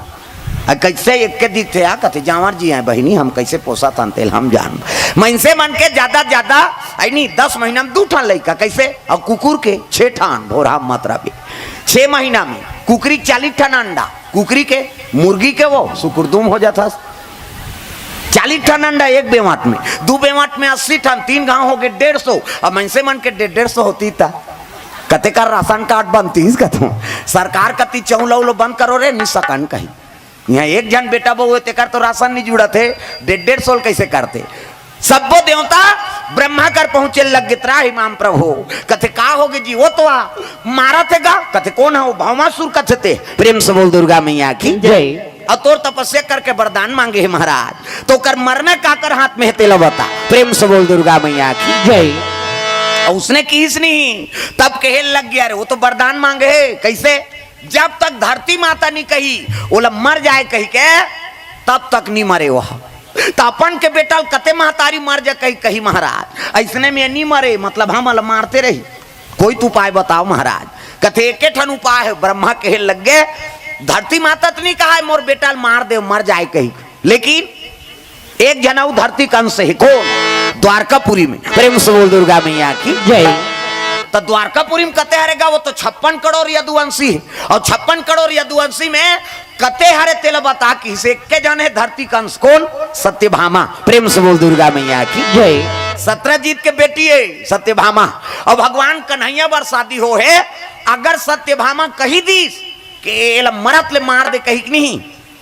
आ, कैसे एक के दिखथे, आ, कथे, "जांवर जी आए बहिनी, हम कैसे पोसत हन, तेल हम जान।" मनसे मन के ज्यादा, ज्यादा, आई नहीं, दस महीना में दू ठन लइका, कैसे? और कुकुर के छह ठन, भोरा मत रबे। छह महीना में कुकरी के चालीस ठन अंडा, कुकरी के, मुर्गी के वो सुकुरदुम हो जाथस। चालीस ठन अंडा एक बेवाट में, दू बेवाट में अस्सी ठन, तीन घाव हो गए डेढ़ सौ। अब मनसे मन के डेढ़, डेढ़ सौ होती त कते कर राशन कार्ड बनतीस कथो। सरकार कती चौलो उलो बंद करो रे, नि सकन कही। यहाँ एक झन बेटा बहू हे, तेकर तो राशन नहीं जुड़त हे, डेढ़, डेढ़ सौ कैसे करते? सब्बो देवता ब्रह्मा कर पहुंचे लग गे, त्राहि माम प्रभो। कथे, "का होगे जी, वो तो आ मारत हे गा।" कथे, "कोन हे वो?" "भौमासुर कथे ते।" प्रेम से बोल दुर्गा मैया की जय। "अउ तोर तपस्या करके वरदान मांगे हे महाराज, त ओकर मरना काकर हाथ में हे, तेला बता।" प्रेम से बोल दुर्गा मैया की जय। अउ उसने किहिस नहीं, तब कहे लग गे, "अरे वो तो वरदान मांगे हे।" कइसे? "जब तक धरती माता नहीं कही, ओला मर जाए कहिके, तब तक नहीं मरे वो।" त अपन के बेटा ल कथे महतारी मर जा कही, कही महाराज, अइसने में नहीं मरे, मतलब हमला मारते रही, कोई तो उपाय बताओ महाराज। कथे, "एके ठन उपाय हे।" ब्रह्मा कहे लग गे, "धरती माता त नहीं कहा हे मोर बेटा ल मार दे, मर जाए कही, लेकिन एक झन अउ धरती कंस हे।" कोन? द्वारकापुरी में। प्रेम से बोल दुर्गा मैया की जय। त द्वारकापुरी में कते हरे गा, वो तो छप्पन करोड़ यदुवंशी हे, अउ छप्पन करोड़ यदुवंशी में कते हरे तेला बता, किहिस एके झन हे धरती कंस। कोन? सत्यभामा। प्रेम से बोल दुर्गा मैया की जय। सत्रजीत के बेटी हे सत्यभामा, अउ भगवान कन्हैया बर शादी हो हे। अगर सत्यभामा कही दीस कि एला मरत ले मार दे कही कि नहीं,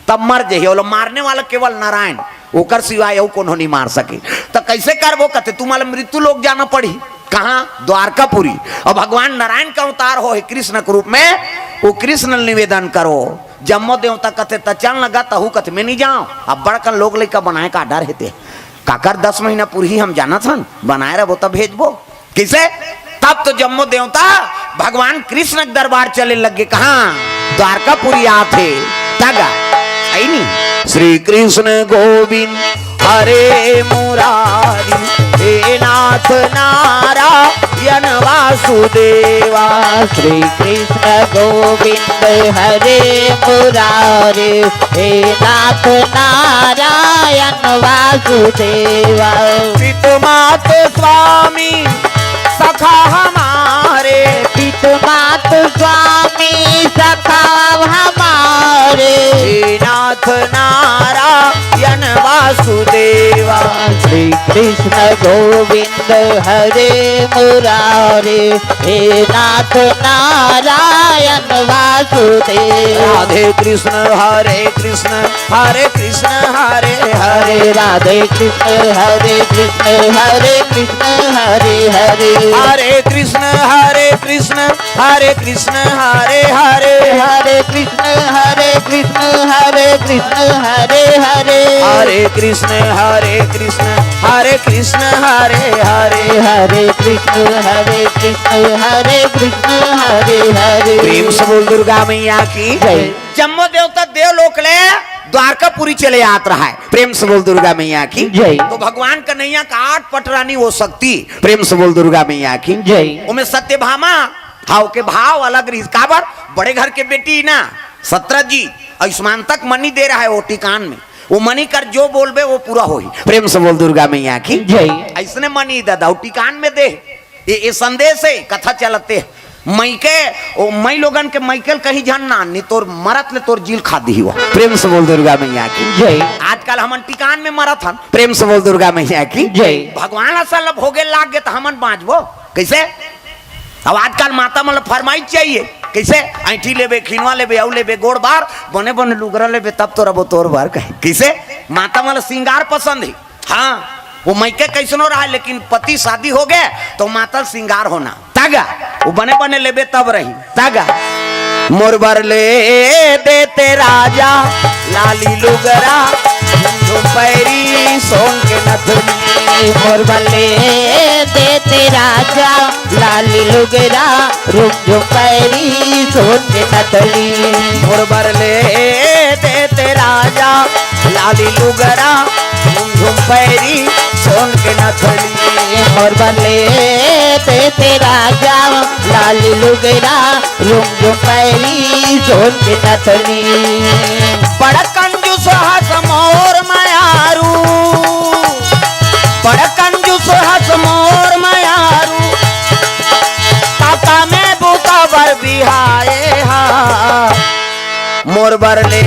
तब मर जही। ओला मारने वाला केवल नारायण, ओकर सिवाय अउ कोनो नहीं मार सके। त कइसे करबो? कथे, "तुम्हां ला मृत्यु लोक जाना पड़ही।" कहाँ? द्वारकापुरी। अउ भगवान नारायण के अवतार हो हे कृष्ण के रूप में, वो कृष्ण ल निवेदन करो। जम्मो देवता कथे, "त चल न गा।" तहू कथे, "मैं नहीं जांव, अब बड़कन लोग लइका बनाए का डर हे ते, काकर दस महीना पुरही हम जानत हन, बनाए रहबो त भेजबो।" कइसे? तब तो जम्मो देवता भगवान कृष्ण के दरबार चले लग गे। कहाँ? द्वारकापुरी आत हे। तगा, अइनी। श्री कृष्ण गोविंद हरे मुरारी, हे नाथ नारायण वासुदेवा। श्री कृष्ण गोविंद हरे मुरारी, हे नाथ नारायण वासुदेवा। पित मात स्वामी सखा हमारे, पित मात स्वामी सखा हमारे। हे नाथ नारायण वासुदेवा। श्री कृष्ण गोविंद हरे मुरारे, हे नाथ नारायण वासुदेव। राधे कृष्ण हरे कृष्ण, हरे कृष्ण हरे हरे। राधे कृष्ण हरे कृष्ण, हरे कृष्ण हरे हरे। हरे कृष्ण हरे कृष्ण, हरे कृष्ण हरे हरे। हरे कृष्ण हरे कृष्ण, हरे कृष्ण हरे हरे। हरे कृष्ण हरे कृष्ण, हरे कृष्ण हरे हरे। हरे कृष्ण हरे कृष्ण, हरे कृष्ण हरे हरे। प्रेम से बोल दुर्गा मैया की जय। जम्मो देवता देवलोक ले द्वारकापुरी चले आत रहा हे। प्रेम से बोल दुर्गा मैया की जय। तो भगवान कन्हैया का आठ पटरानी वो शक्ति। प्रेम से बोल दुर्गा मैया की जय। ओमे सत्यभामा, हाँ, ओके भाव अलग रहिस। काबर? बड़े घर के बेटी ना, सत्रजीत, आयुष्मान तक मनी दे रहा हे वो टिकान में। वो मनी कर जो बोलबे वो पूरा होही। प्रेम से बोल दुर्गा मैया की जय। अइसने मनी ददा, वो टिकान में दे। ये, ये संदेश हे, कथा चलत हे। मइके, ओ मई लोगन के मइके ल कहीं झन ना, नहीं तोर मरत ले तोर जी ल खा दिही वो। प्रेम से बोल दुर्गा मैया की जय। आजकल हमन टिकान में मरत हन। प्रेम से बोल दुर्गा मैया की जय। भगवान असल ल भोगे लाग गे त हमन बांचबो कइसे? अब आजकल माता मन ल फरमाइश चाहिए, कइसे? ऐंठी लेबे, खिनवा लेबे, अउ लेबे, गोड़ बार, बने बने लुगरा लेबे, तब तो रबो तोर बर कहे। कइसे? माता मन ल श्रृंगार पसंद हे। हाँ, वो मइके कइसनो रहा, लेकिन पति शादी हो गे त माता ल श्रृंगार होना। तगा, वो बने बने लेबे तब रही। तगा, मोर बर ले देते राजा लाली लुगरा, झुमझुम पैरी सोन के नथनी। मोर बर ले देते राजा लाली लुगरा, रुमझुम पैरी सोन के नथनी। मोर बर ले देते राजा लाली लुगरा, रुमझुम पैरी सोन के नथनी। मोर बर ले देते राजा लाली लुगरा, रुमझुम पैरी सोन के नथनी। बड़ कंजूस हस मोर मयारू, बड़ कंजूस हस मोर मयारू, काका में बूता बर बिहाए हा। मोर बर ले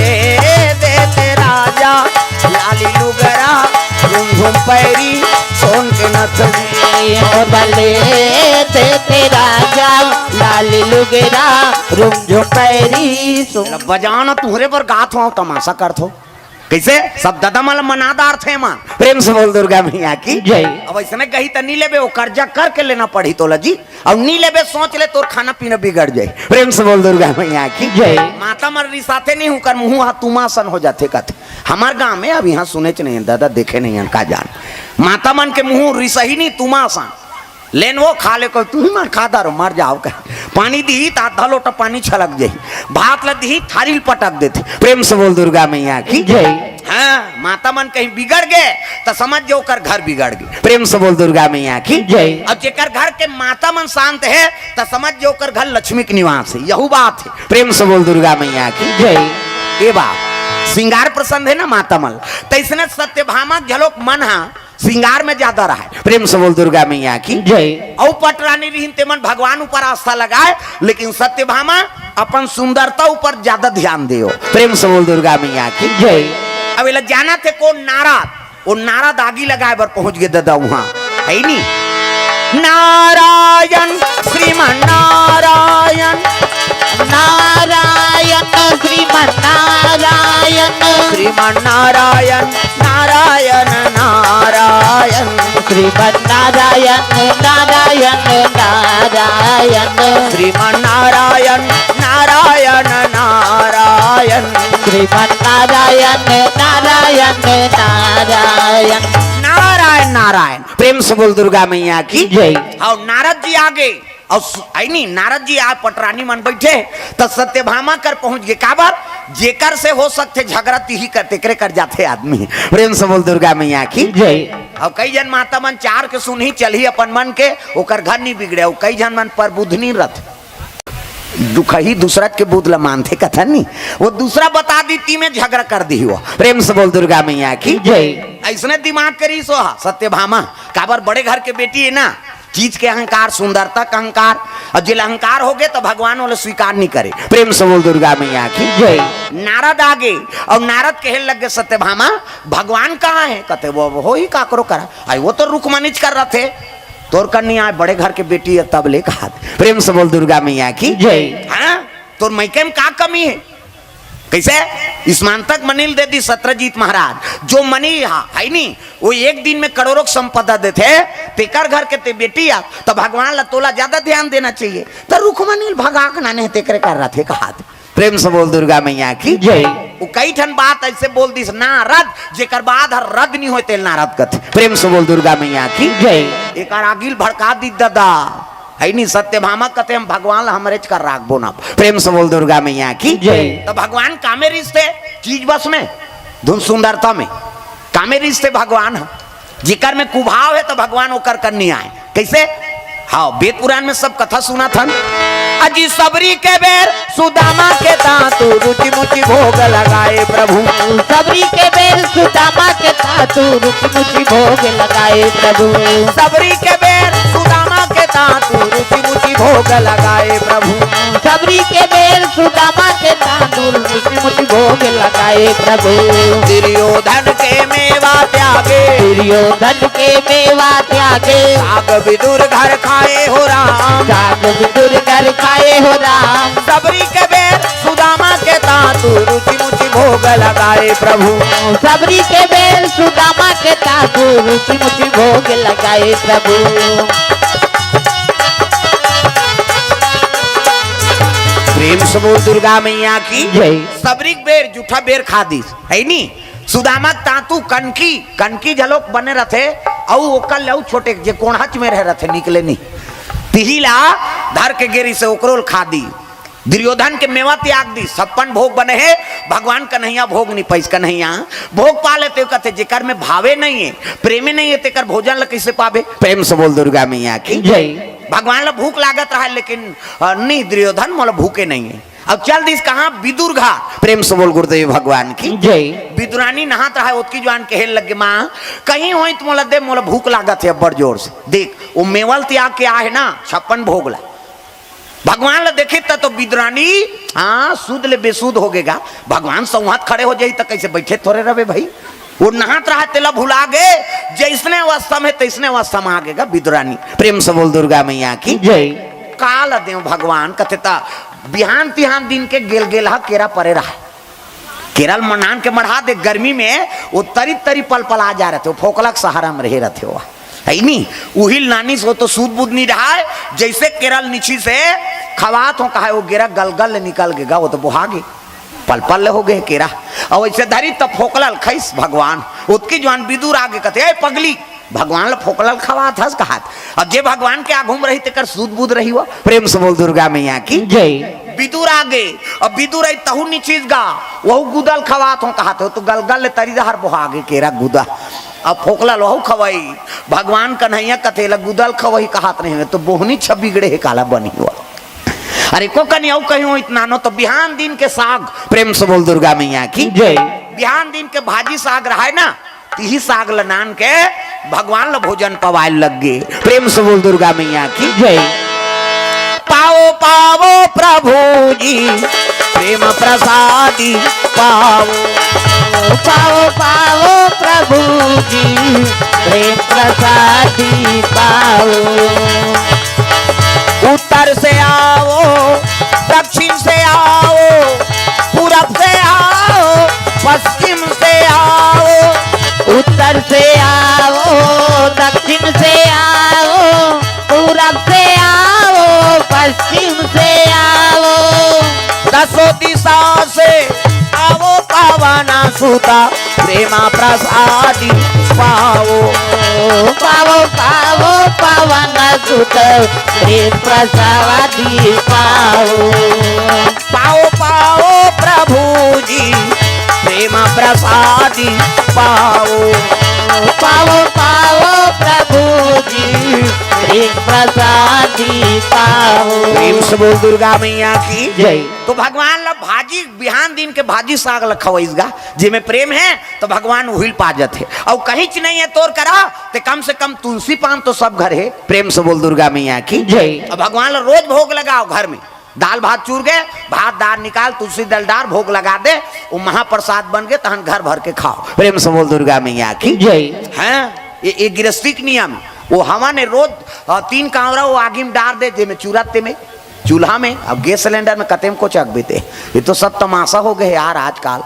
देते राजा लाली लुगरा, रुमझुम पैरी सोन के नथनी। मोर बर ले देते राजा लाली लुगरा, रुमझुम पैरी सोन। बजाना तुहरे बर गात हो, तमाशा करत हो। कइसे? सब ददा मन ल मना डारथे मन। प्रेम से बोल दुर्गा मैया की जय। अब अइसने कही त नी लेबे, वो कर्जा करके लेना पड़ही तोला जी। अउ नी लेबे, सोच ले, तोर खाना पीना बिगड़ जाही। प्रेम से बोल दुर्गा मैया की जय। माता मन रिसाथे नहीं, उंकर मुंह हा तुमा असन हो जाथे कथे। हमर गांव में अब इहां सुनेच नहीं हे ददा, देखे नहीं हन, का जान। माता मन के मुंह रिसही नहीं, तुमा असन। लेन वो खा ले, कोई तुही मन खा डारो, मर जाव कहे। पानी दिही त आधा लोटा पानी छलक जाही, भात ल दिही थारी ल पटक देथे। प्रेम से बोल दुर्गा मैया की जय। हाँ, माता मन कहीं बिगड़ गे त समझ जो ओकर घर बिगड़ गे। प्रेम से बोल दुर्गा मैया की जय। अउ जेकर घर के माता मन शांत हे त समझ जो ओकर घर लक्ष्मी के निवास हे, यहू बात हे। प्रेम से बोल दुर्गा मैया की जय। ए बात, श्रृंगार प्रसंग हे ना माता मन, त अइसने सत्यभामा घलोक मन हा श्रृंगार में ज्यादा रहय। प्रेम से बोल दुर्गा मैया की जय। अउ पटरानी रिहिन तेमन भगवान ऊपर आस्था लगाय, लेकिन सत्यभामा अपन सुंदरता ऊपर ज्यादा ध्यान देव। प्रेम से बोल दुर्गा मैया की जय। अब एला जानथे कोन? नारद। वो नारद आगी लगाय बर पहुंच गे ददा उहां, हे नी? नारायण श्रीमन नारायण, नारायण श्रीमन नारायण, श्रीमन नारायण, नारायण नारायण, श्रीमन नारायण, नारायण नारायण, श्रीमन नारायण, नारायण नारायण, श्रीमन नारायण, नारायण नारायण। नारायण नारायण। प्रेम से बोल दुर्गा मैया की जय। अउ नारद जी आगे, अउ सु-, आई नी, नारद जी आ पटरानी मन बइठे, त सत्यभामा कर पहुंच गे। काबर? जेकर से हो सकथे झगरा, तिही कर, तेकरे कर जाथे आदमी। प्रेम से बोल दुर्गा मैया की जय। अउ कई झन माता मन चार के सुनही चलही अपन मन के, ओकर घर नी बिगड़े, अउ कई झन मन पर बुध नी रथे। दुखही दूसरा के बुध ल मानथे कथन नी, वो दूसरा बता दी ती में झगरा कर दिही वो। प्रेम से बोल दुर्गा मैया की जय। अइसने दिमाग करिस वो हा सत्यभामा, काबर बड़े घर के बेटी हे ना, चीज के अहंकार, सुंदरता के अहंकार, अउ जेला अहंकार हो गे त भगवान ओला स्वीकार नी करे। प्रेम से बोल दुर्गा मैया की जय। नारद आगे, अउ नारद कहे लग गे सत्यभामा, भगवान कहाँ हे? कथे वो होही काकरो करा, आई वो तो रुखमनीच कर रथे। तोर कन्नी आय, बड़े घर के बेटी हे तब ले कहा। प्रेम से बोल दुर्गा मैया की जय। हाँ, तोर मइके में का कमी हे? कइसे? स्मंतक मनी ल दे दिस सत्यजीत महाराज, जो मनी हा, हे नी, वो एक दिन में करोड़ों के संपदा देथे, तेकर घर के ते बेटी आ, त भगवान ला तोला ज्यादा ध्यान देना चाहिए। त रुखमनी ल भगा के नाने हे, तेकरे कर रथे कहा। प्रेम से बोल दुर्गा मैया की जय। वो कई ठन बात अइसे बोल दिस नारद, जेकर बाद हर रद नी होय तेल नारद कथे। प्रेम से बोल दुर्गा मैया की जय। एकर आगी ल भड़का दिस ददा, हे नी, सत्यभामा कथे हम भगवान ला हमरेच कर राखबो ना। प्रेम से बोल दुर्गा मैया की जय। त भगवान कामे रिसथे चीज बस में, धुन सुंदरता में, कामे रिसथे भगवान ह। जेकर में कुभाव हे त भगवान ओकर कन्नी आय। कइसे? हाँ, वेद पुराण में सब कथा सुनत हन। अजी सबरी के बेर सुदामा के तांतु रुचि मुचि भोग लगाए प्रभु। सबरी के बेर सुदामा के तांतु रुचि मुचि भोग लगाए प्रभु। सबरी के बेर सुदामा के तांतु रुचि मुचि भोग लगाए प्रभु। सबरी के बेर सुदामा के तांतु रुचि मुचि भोग लगाए प्रभु। दुर्योधन के मेवा त्यागे। दुर्योधन के मेवा त्यागे। साग विदुर घर खाए हो राम। साग विदुर घर खाए हो राम। सबरी के बेर सुदामा के तांतु रुचि मुचि भोग लगाए प्रभु। सबरी के बेर सुदामा के तांतु रुचि मुचि भोग लगाए प्रभु। प्रेम से बोल दुर्गा मैया की जय। सबरी के बेर जूठा बेर खा दिस, हे नी? सुदामा के तांतु कनकी, कनकी घलोक बने रथे, अउ ओकर ले अउ छोटे जे कोंढ़च में रहे रथे, निकले नी। तिही ला धर के गे रिसे ओकरो ल खा दी। दुर्योधन के मेवा त्याग दी, छप्पन भोग बने हे, भगवान कन्हैया भोग नी पाइस। कन्हैया भोग पा लेते कथे, जेकर में भावे नहीं हे, प्रेमे नहीं हे, तेकर भोजन ल कइसे पाबे? प्रेम से बोल दुर्गा मैया की जय। भगवान ल भूख लागत रहा, लेकिन, अ, नहीं दुर्योधन, मोला भूखे नहीं हे। अब चल दिस कहाँ? विदुर घर। प्रेम से बोल गुरुदेव भगवान की जय। विदुरानी नहात रहा, ओतकी जुवान कहे लगे, माँ, कहीं होई त मोला दे, मोला भूख लागत हे अब्बड़ जोर से। देख, वो मेवा ल त्याग के आहे ना, छप्पन भोग ला। भगवान ला देखिस त तो विदुरानी, हाँ, सुध ले बेसुध हो गे गा। भगवान सौंहत खड़े हो जाही त कइसे बइठे थोरे रहे भाई? वो नहात रहा, तेला भुला गे, जइसने अवस्था में, तइसने अवस्था में आ गे गा विदुरानी। प्रेम से बोल दुर्गा मैया की जय। का ला देव भगवान, कथे त बिहान तिहान दिन के गेलगेलहा केरा परे रहा। केरा ल नान के मढ़ा दे, गर्मी में वो तरी तरी पलपला जा रथे, वो फोकला के सहारा में रहे रथे वो। है नी? उही ल नानिस, वो तो सूद बूद नी रहाय, जैसे केरा ल निछिस हे खवात हों कहाय, वो केरा गलगल ले निकल गे गा, वो तो बोहा गे, पलपल ले हो गे केरा। अउ वैसे धरिस त फोकला ल खइस भगवान। ओतकी जुवार बिदुर आगे, कथे, "ए पगली, भगवान ल फोकला ल खवात हस?" कहात। अब जे भगवान के आघू म रही, तेकर सूद बूद रही वो। प्रेम से बोल दुर्गा मैया की। जय। बिदुर आगे, अब बिदुर आई तहू निछिस गा, वहू गुदा ल खवात हों कहात हे, तो गलगल ले तरी डहर बोहा गे केरा गुदा। अब फोकला ल वहू खवाई, भगवान कन्हैया कथे ल गुदा ल खवाही कहात नहीं हे, तो बोहनी छब बिगड़े हे, काला बनही वो। अरे को कनी अउ कही हों इतना नो, तो बिहान दिन के साग, प्रेम से बोल दुर्गा मैया की। जय। बिहान दिन के भाजी साग रहाय ना, तिही साग ल नान के भगवान ल भोजन पवाय लग गे। प्रेम से बोल दुर्गा मैया की। जय। पावो पावो प्रभु जी प्रेम प्रसादी पावो। पावो पावो प्रभु जी प्रेम प्रसादी पावो। उत्तर से आवो, दक्षिण से आवो, पूरब से आवो, पश्चिम से आवो। उत्तर से आवो, दक्षिण से आवो, पूरब से आवो, पश्चिम से आवो। दसों दिशा से आवो पावन सुता, प्रेमा प्रसादी पावो। पावो पावो पावन सुत प्रेम प्रसादी पावो। पावो पावो प्रभु जी प्रेमा प्रसादी पावो। पावो पावो प्रभु जी प्रेम प्रसादी पावो। प्रेम से बोल दुर्गा मैया की। जय। तो भगवान ला भाजी, बिहान दिन के भाजी साग ला खवइस गा, जेमे प्रेम हे तो भगवान उहिल पा जथे। अउ कहींच नहीं हे तोर करा, ते कम से कम तुलसी पान तो सब घर हे। प्रेम से बोल दुर्गा मैया की। जय। अब भगवान ला रोज भोग लगाव घर में, दाल भात चूर गे, भात दार निकाल, तुलसी दल डार, भोग लगा दे, वो महाप्रसाद बन गे, तहन घर भर के खाव। प्रेम से बोल दुर्गा मैया की। जय। हैं? ये, ये गिरस्ती के नियम। वो हवन हे रोज, अ, तीन कांवरा वो आगी में डार दे, जेमे चूरा तेमे, चूल्हा में, अब गैस सिलेंडर में कतेम को चक बीते। ये तो सब तमाशा हो गे हे यार आजकल,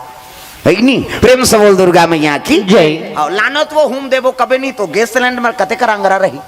हे कि नहीं? प्रेम से बोल दुर्गा मैया की। जय। अउ लानत वो हूम देबो कबे नहीं तो गैस सिलेंडर में कते कर अंगरा रही।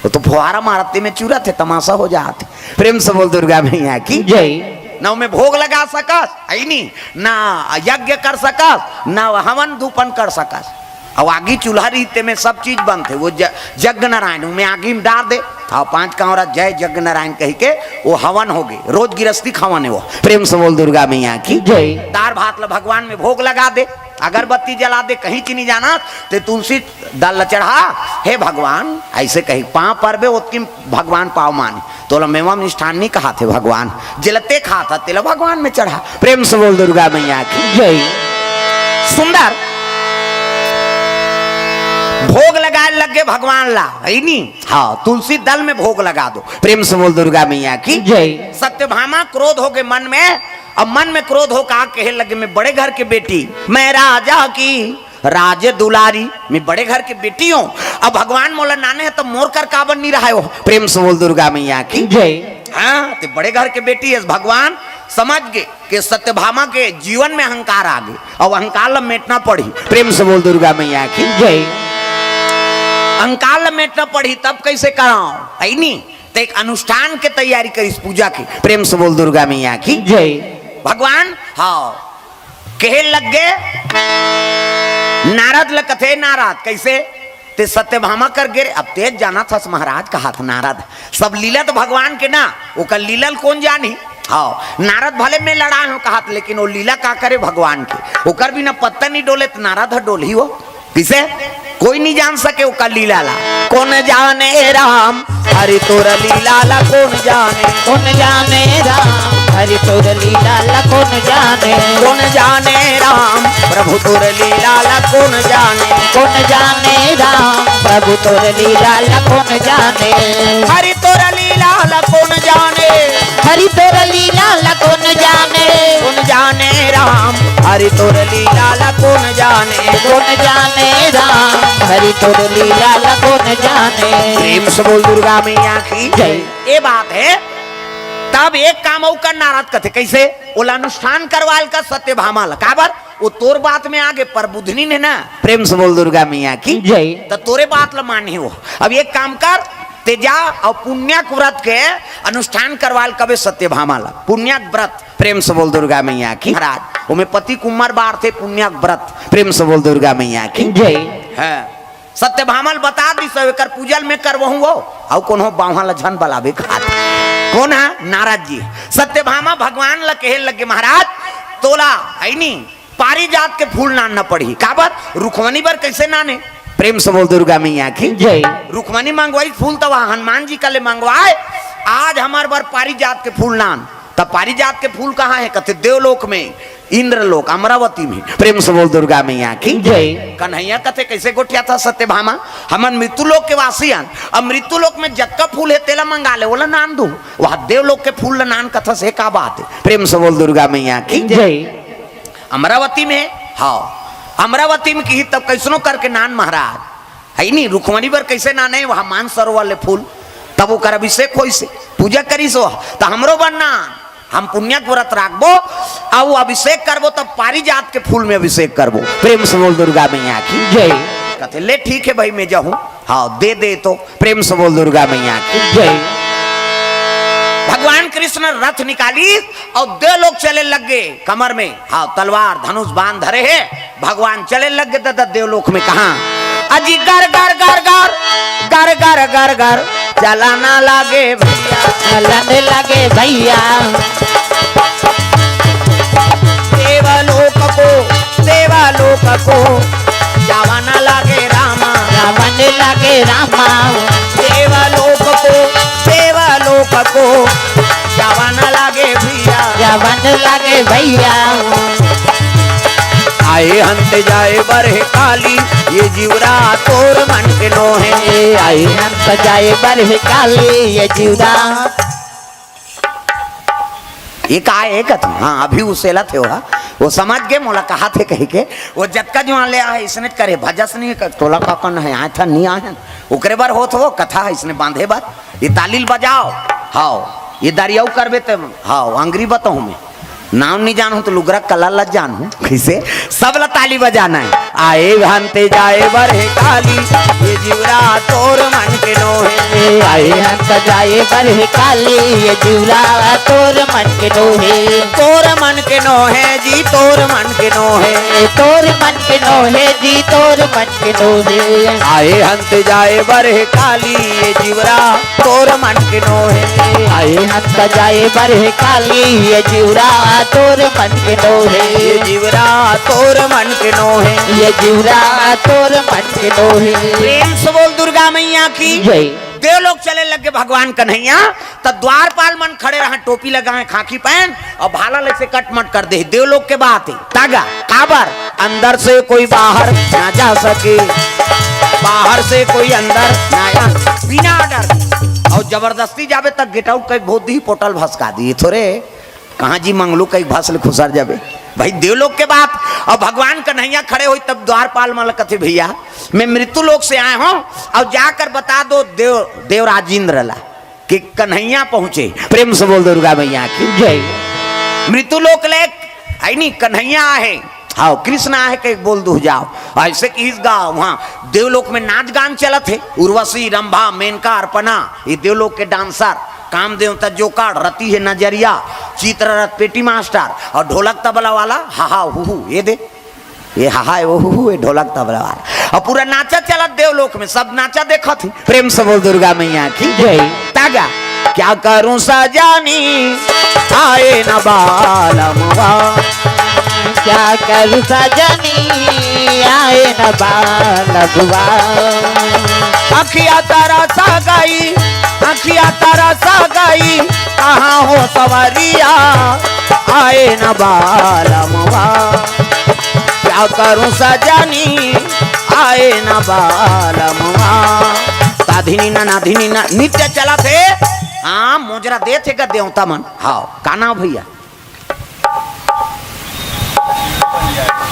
वो तो फुहारा मारत तेमे चूरत हे, तमाशा हो जात हे। प्रेम से बोल दुर्गा मैया की। जय। ना ओमे भोग लगा सकस, हे नहीं, ना यज्ञ कर सकस, ना हवन धूपन कर सकस। अउ आगी चूल्हा रही, तेमे सब चीज बनथे। वो ज-, जग नारायण, ओमे आगी में डार दे, अउ पांच कांवरा जय जग नारायण कहि के वो हवन हो गे। रोज गिरस्ती के हवन हे वो। प्रेम से बोल दुर्गा मैया की। जय। दार भात ला भगवान में भोग लगा दे, अगरबत्ती जला दे, कहींच नहीं जाना, ते तुलसी दल ला चढ़ा, हे भगवान, ऐसे कही, पांव परबे, ओतकी भगवान पांव माने। तोला मेवा मिष्ठान नहीं कहाथे भगवान, जेला ते खाथा, तेला भगवान में चढ़ा। प्रेम से बोल दुर्गा मैया की। जय। सुंदर। भोग लगाय लग गे भगवान ला, हे नहीं? हाँ, तुलसी दल में भोग लगा दो। प्रेम से बोल दुर्गा मैया की। जय। सत्यभामा क्रोध हो गे मन में, अब मन में क्रोध हो का कहे लगे, मैं बड़े घर के बेटी, मैं राजा की राज दुलारी, मैं बड़े घर के बेटी हूँ। अब भगवान मोला नाने हे तो मोर कर काबर नहीं रहाय हो। प्रेम से बोल दुर्गा मैया की। जय। हाँ, ते बड़े घर के बेटी हे, भगवान समझ गे कि सत्यभामा के जीवन में अहंकार आ गे, अउ अहंकार ला मेटना पड़ही। प्रेम से बोल दुर्गा मैया की। जय। अहंकार ला मेटना पड़ही, तब कैसे कराव, हे नहीं? ते एक अनुष्ठान के तैयारी करिस पूजा के। प्रेम से बोल दुर्गा मैया की। जय। भगवान, हाँ, कहे लग गे, नारद ल कथे, नारद, कैसे? ते सत्यभामा कर गे रे, अब तेच जानत हस महाराज, कहाथे नारद। सब लीला तो भगवान के ना, ओकर लीला ल कोन जानही? हाँ, नारद भले मैं लड़ाय हूँ कहाथे, लेकिन वो लीला का करे भगवान के, ओकर बिना पत्ता नहीं डोले, तो नारद ह डोलही वो। किसे? कोई नहीं जान सके ओकर लीला ला। कोन जाने राम हरि तोर लीला ला, कोन जाने? कोन जाने राम हरि तोर लीला ला, कोन जाने? कोन जाने राम प्रभु तोर लीला ला, कोन जाने? कोन जाने राम प्रभु तोर लीला ला, कोन जाने? हरि तोर लीला ला कोन जाने? हरि तोर लीला ला कोन जाने? कोन जाने राम हरि तोर लीला ला कोन जाने? कोन जाने राम हरि तोर लीला ला कोन जाने? प्रेम से बोल दुर्गा मैया की। जय। ये बात हे। तब एक काम अउ कर नारद कथे, कैसे? ओला अनुष्ठान करवाय ल का सत्यभामा ला, काबर? वो तोर बात में आगे, पर बुधनी ने ना। प्रेम से बोल दुर्गा मैया की जय। त तोरे बात ल माने हो। अब एक काम कर, ते जा अउ पुण्यक व्रत के अनुष्ठान करवाल कबे सत्यभामा ला। पुण्यक व्रत, प्रेम से बोल दुर्गा मैया की। महाराज, ओमे पति कुमार बार थे पुण्यक व्रत, प्रेम से बोल दुर्गा मैया की जय। हाँ। सत्यभामा ल बता दिस, एकर पूजा ल मैं करवहूं वो, अउ कोनो बावहा ल झन बलाबे कहत। कोन ह? नारद जी। सत्यभामा भगवान ल कहे लगे, महाराज, तोला, है नी, पारिजात के फूल नानना पड़ही। काबर? रुक्मणी बर कैसे नाने? प्रेम से बोल दुर्गा मैया की जय। रुक्मणी मंगवाई फूल, त वह हनुमान जी का ले मंगवाए, आज हमर बर पारिजात के फूल नान। तब पारिजात के फूल कहाँ है? कथे देवलोक में, इंद्रलोक, अमरावती में। प्रेम से बोल दुर्गा मैया की जय। कन्हैया कथे कैसे गोठियाथे सत्यभामा, हमन मृत्युलोक के वासी हन, अब मृत्युलोक में जतका फूल है तेला मंगा ले, ओला नान दूं, वह देवलोक के फूल ल नान कथस, ये का बात है? प्रेम से बोल दुर्गा मैया की जय। अमरावती में, हाँ, अमरावती में किही तब कैसनो करके नान महाराज, है नी, रुक्मणी बर कैसे नाने, वहाँ मानसरोवर ले फूल, तब ओकर अभिषेक होइस, पूजा करिस वह, त हमरो बर नान, हम पुण्यक व्रत राखबो, अउ अभिषेक करबो, तब पारिजात के फूल में अभिषेक करबो। प्रेम से बोल दुर्गा मैया की जय। कथे, ले ठीक है भाई, मैं जाहूं, हाँ, दे दे तो। प्रेम से बोल दुर्गा मैया की जय। भगवान कृष्ण रथ निकालिस अउ देवलोक चले लग गे, कमर में, हाँ, तलवार, धनुष, बाण धरे हे। भगवान चले लग गे दादा देवलोक में। कहाँ? अजी गर गर गर गर, गर गर गर गर, चलाना लागे भैया। चलन लगे भैया। देवलोक को, देवलोक को, जावाना लागे रामा। जावन लगे रामा। देवलोक को, देवलोक को, जावाना लागे भैया। जावन लगे भैया। आए हंत जाए बरह काली, ये जीवरा तोर मन के नोहे। आए हंत जाए बरह काली, ये जीवरा। ये का है कथी? हाँ, अभी उसेलत हे ओहा। वो समझ गे मोला कहाथे कहिके। वो जतका जुआन ले आहे, इसने करे, भजस नहीं कर, तोला का कन है, आए था, नहीं आए हैं। ओकरे बर होत हो, कथा है, इसने बांधे बर। ये ताली ल बजाओ, हाओ, ये दरियाऊ करबे ते, हाओ, अंगरी बताऊं मैं। नाम नहीं जानहूं त लुगरा कला ल जानहूं। कैसे? सब ल ताली बजाना है। आए हंते जाए बरह काली, ये जीवरा तोर मन के नोहे। आए हंत जाए बरह काली, ये जीवरा तोर मन के नोहे। तोर मन के नोहे जी, तोर मन के नोहे। तोर मन के नोहे जी, तोर मन के नोहे। आए हंत जाए बरह काली, ये जीवरा तोर मन के नोहे। आए हंत जाए बरह काली, ये जीवरा तोर मन के नोहे। ये जीवरा तोर मन के नोहे। ये जीवरा तोर मन के नोहे। प्रेम से बोल दुर्गा मैया की जय। देवलोक चले लगे भगवान कन्हैया, त द्वारपाल मन खड़े रहा, टोपी लगाए, खाकी पहन, अउ भाला ले से कटमट कर दे। देवलोक के बात है, तागा, काबर? अंदर से कोई बाहर ना जा सके, बाहर से कोई अंदर ना आ, बिना order। अउ जबरदस्ती जाबे त get out कई बहुत दी, पोटल भसका दी थोरे। कहाँ जी मंगलू कई भस ले खुसर जाबे। भाई देवलोक के बात। अउ भगवान कन्हैया खड़े होई तब द्वारपाल मन ल कथे, भैया मैं मृत्यु लोक से आए हूँ, अउ जाकर बता दो देव, देवराज इंद्र ला कि कन्हैया पहुंचे। प्रेम से बोल दुर्गा मैया की जय। मृत्यु लोक ले, आई नी, कन्हैया आहे, हाओ, कृष्ण आहे के बोल दू जाओ। ऐसे किहिस गा, वहाँ देवलोक में नाच गान चलत हे। उर्वशी, रंभा, मेनका, अर्पणा, ये देवलोक के dancer, काम देवता जोकाड़, रति हे नजरिया, चित्ररथ पेटी मास्टर अउ ढोलक तबला वाला, हा हा हु हु, ये दे, ये हा हा, ये ओ हु हु, ये ढोलक तबला वाला। अउ पूरा नाचा चलत देवलोक में, सब नाचा देखत हे। प्रेम से बोल दुर्गा मैया की जय। तागा, क्या करूं सजनी, आए न बालमवा। क्या करूं सजनी, आए न बालमवा। अखिया तरस गई, अखिया तरस गई, कहाँ हो सवरिया, आए न बालमवा। क्या करूं सजनी, आए न बालमवा। ताधिनी ना, नाधिनी ना, नृत्य चलत हे। हाँ, मोजरा देत हे गा देवता मन। हाओ, का नाम भैया?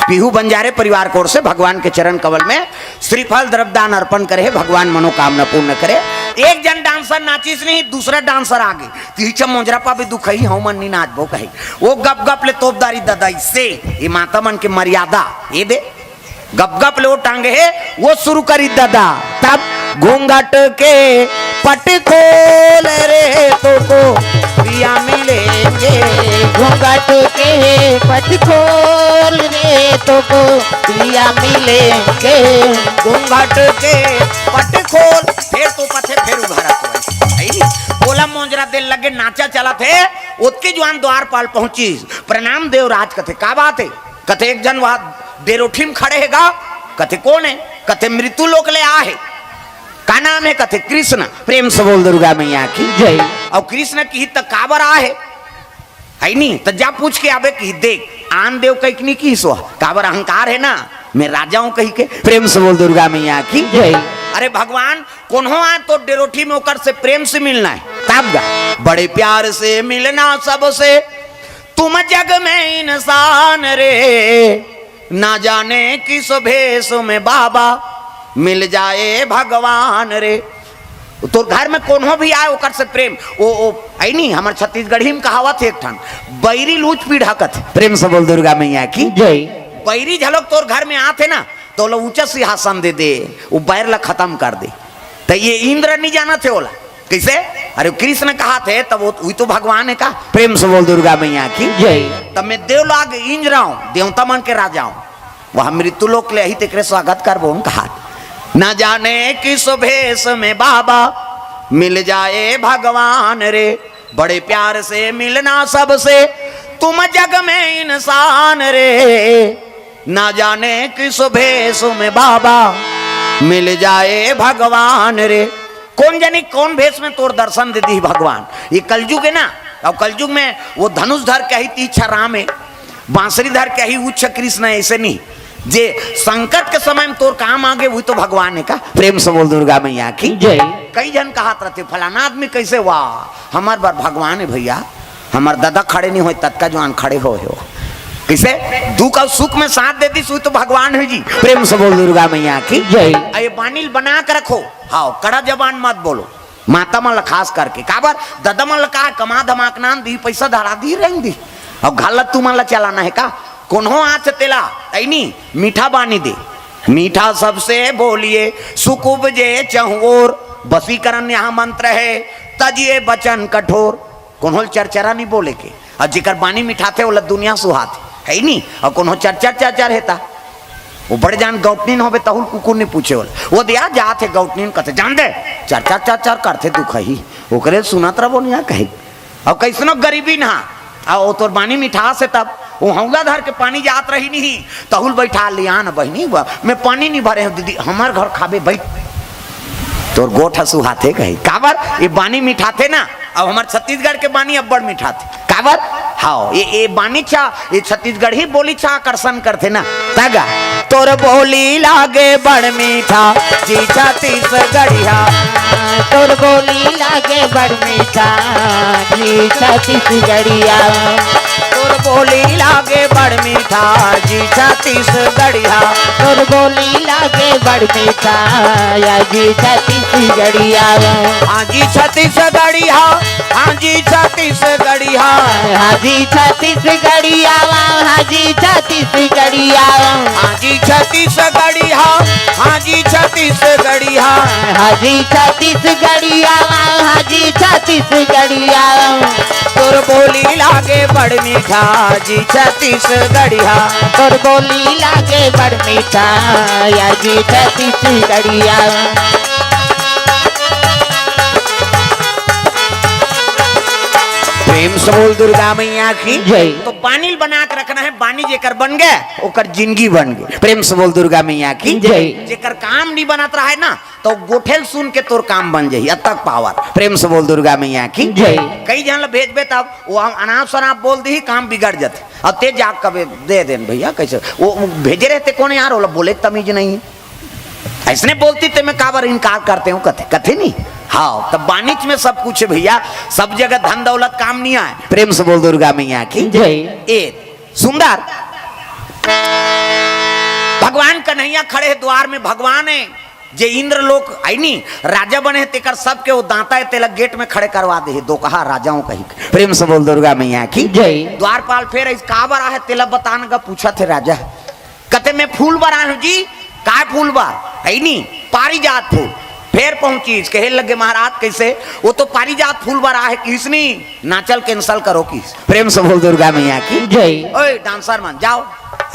पीहू बंजारे परिवार की ओर से भगवान के चरण कमल में श्रीफल द्रव्यदान अर्पण करे हे, भगवान मनोकामना पूर्ण करे। एक जन डांसर नाचिस नहीं, दूसरा डांसर आगे, तिहिचा मोंजरा पा भी दुखही, हम मन नी नाचबो कही। वो गप गप ले तोपदारी ददा, इससे ये माता मन के मर्यादा, ये दे गप गप ले वो टांगे है, वो शुरू करी ददा। तब घूंघट के पट खोल रे, तोको पिया मिलेंगे। घूंघट के पट खोल रे, तोको पिया मिलेंगे। घूंघट के पट खोल, फिर तो पथे, फिर उघारा तो आई। है नी? बोला मोंजरा दे लगे नाचा चला थे, ओतके जुआन द्वारपाल पहुंची। प्रणाम देवराज कथे, का बात है? कथे एक जन वहां डेरोठी में खड़े है गा। कथे कोन है? कथे मृत्यु लोक ले आ है। का नाम है? कथे कृष्ण। प्रेम से बोल दुर्गा मैया की जय। और कृष्ण की त काबर आ है? है नी? त जा पूछ के आबे की देख, आन देव कहिक नी की सो, काबर अहंकार है ना, मैं राजा हूं कही के। प्रेम से बोल दुर्गा मैया की जय। अरे भगवान, कोन्हो आ तो डेरोठी में ओकर से प्रेम से मिलना है। तब गा, बड़े प्यार से मिलना सबसे, तुम जग में इंसान रे, ना जाने किस भेष में बाबा, मिल जाए भगवान रे। तोर घर में कोनो भी आए, ओकर से प्रेम। ओ, ओ, है नी, हमर छत्तीसगढ़ी में कहावत है एक ठन, बैरी लूच पीढ़ा कथे। प्रेम से बोल दुर्गा मैया की जय। बैरी झलक तोर घर में आथे ना, तो ओला ऊंचा सिंहासन दे दे, वो बैर ला खत्म कर दे। त ये इंद्र नहीं जाना थे ओला, कैसे? अरे कृष्ण कहा थे, तब वो, वही तो भगवान है का? प्रेम से बोल दुर्गा मैया की जय। तब मैं देवलाग इंद्र हूं, देवता मन के राजा हूं, वह मृत्यु लोक ले ही तेकरे स्वागत करबो हम कहा। ना जाने किस भेष में बाबा, मिल जाए भगवान रे, बड़े प्यार से मिलना सबसे, तुम जग में इंसान रे, ना जाने किस भेष में बाबा, मिल जाए भगवान रे। कोन जनी कोन भेष में तोर दर्शन दे दी भगवान। ये कलयुग है ना, अब कलयुग में वो धनुष धर के ही तीछा राम है, बांसुरी धर के ही उच्च कृष्ण है, ऐसे नहीं। जे संकट के समय में तोर काम आगे, वही तो भगवान है का? प्रेम से बोल दुर्गा मैया की जय। कई जन कहात रहते, फलाना आदमी कैसे हुआ? हमर बर भगवान है भैया, हमर दादा खड़े नहीं होए, ततका जुआन खड़े होए हो। किसे दुख और सुख में साथ देती, सुई तो भगवान है जी। प्रेम से बोल दुर्गा मैया की जय। ये बानी ल बना के रखो, हाँ, कड़ा जबान मत बोलो। माता मन ला खास करके, काबर दादा मन ला का कमा धमा के नान दी, पैसा धरा दी, रंग दी, और घर ला तुमन ला चलाना है का? कोनो आछ तेला, ऐनी मीठा बानी दे, मीठा सबसे बोलिए, सुख उपजे चहुओर, वशीकरण यहाँ मंत्र है, तजिए वचन कठोर। कोनो ल चरचरा नहीं बोले के, और जेकर बानी मिठाथे, ओला दुनिया सुहाथे, है ही नहीं। और कोनो चरचर चरचर हेता, वो बड़े जान गौटनीन होबे, तहुल कुकुर नहीं पूछे ओला। वो दिया जात है गौटनीन, कहते, "जान दे, चरचर चरचर करथे दुख ही।" ओकरे सुनत रहो निया कहे। और कैसनो गरीबी ना, आ वो तोर बानी मिठास है तब, वो हौला धर के पानी जात रही नहीं, तहुल बैठा लिया ना बहनी, बा-, "मैं पानी नहीं भरे हूँ दीदी, हमार घर खाबे बैठ।" तोर गोठ ह सुहाथे कही, काबर? ये बानी मिठाथे ना, अब हमर छत्तीसगढ़ के बानी अब्बड़ मिठाथे। काबर? हाव, ये, ये बानी छा, ये छत्तीसगढ़ी बोली छा आकर्षण करथे ना। तगा, तोर बोली लागे बड़ मीठा, जी छत्तीसगढ़िया। तोर बोली लागे बड़ मीठा, जी छत्तीसगढ़िया। तोर बोली लागे बड़ मीठा, जी छत्तीसगढ़िया। तोर बोली लागे बड़ मीठा, या जी छत्तीसगढ़िया। हाँ जी छत्तीसगढ़िया, हाँ जी छत्तीसगढ़िया। हाँ जी छत्तीसगढ़िया, हाँ जी छत्तीसगढ़िया। हाँ जी छत्तीसगढ़िया, हाँ जी छत्तीसगढ़िया। हाँ जी छत्तीसगढ़िया, हाँ जी छत्तीसगढ़िया। तोर बोली लागे बड़ मीठा जी छत्तीसगढ़िया। तोर बोली लागे बड़ मीठा या जी छत्तीसगढ़िया। प्रेम से बोल दुर्गा मैया की जय। तो बानी ल बना के रखना है, बानी जेकर बन गए ओकर जिंदगी बन गई। प्रेम से बोल दुर्गा मैया की जय। जेकर काम नहीं बनत रहा है ना, तो गोठेल सुन के तोर काम बन जाही, अतक पावर। प्रेम से बोल दुर्गा मैया की जय। कई झन ल भेजबे तब वो अनाप शनाप बोल दी, काम बिगड़ जाथे। अब ते जा कबे दे देन भैया, कैसे वो, वो भेजे रहते कौन यार, ओला बोले तमीज नहीं है। ऐसने बोलती ते मैं काबर इनकार करते हूँ, कथे, कथे नहीं। हाँ, तब बानिच में सब कुछ है भैया, सब जगह धन दौलत काम नहीं आए। प्रेम से बोल दुर्गा मैया की जय। ए सुंदर भगवान कन्हैया खड़े हैं द्वार में, भगवान है जे इंद्र लोक आइनी राजा बने हे, तेकर सबके वो दांता हे, तेला गेट में खड़े करवा दे हे, दोकहा राजाओं कही। प्रेम से बोल दुर्गा मैया की जय। द्वारपाल फेर इस काबर आहे, तेला बतान गा पूछत हे राजा। कथे, "मैं फूल बर आए हूँ जी।" "काय फूल बर?" "आइनी पारिजात फूल।" फेर पहुंची, कहे लगे, "महाराज, कैसे?" "वो तो पारिजात फूल बर आहे किसनी, नाचल कैंसल करो किस।" प्रेम से बोल दुर्गा मैया की जय। ओए डांसर मन, जाओ,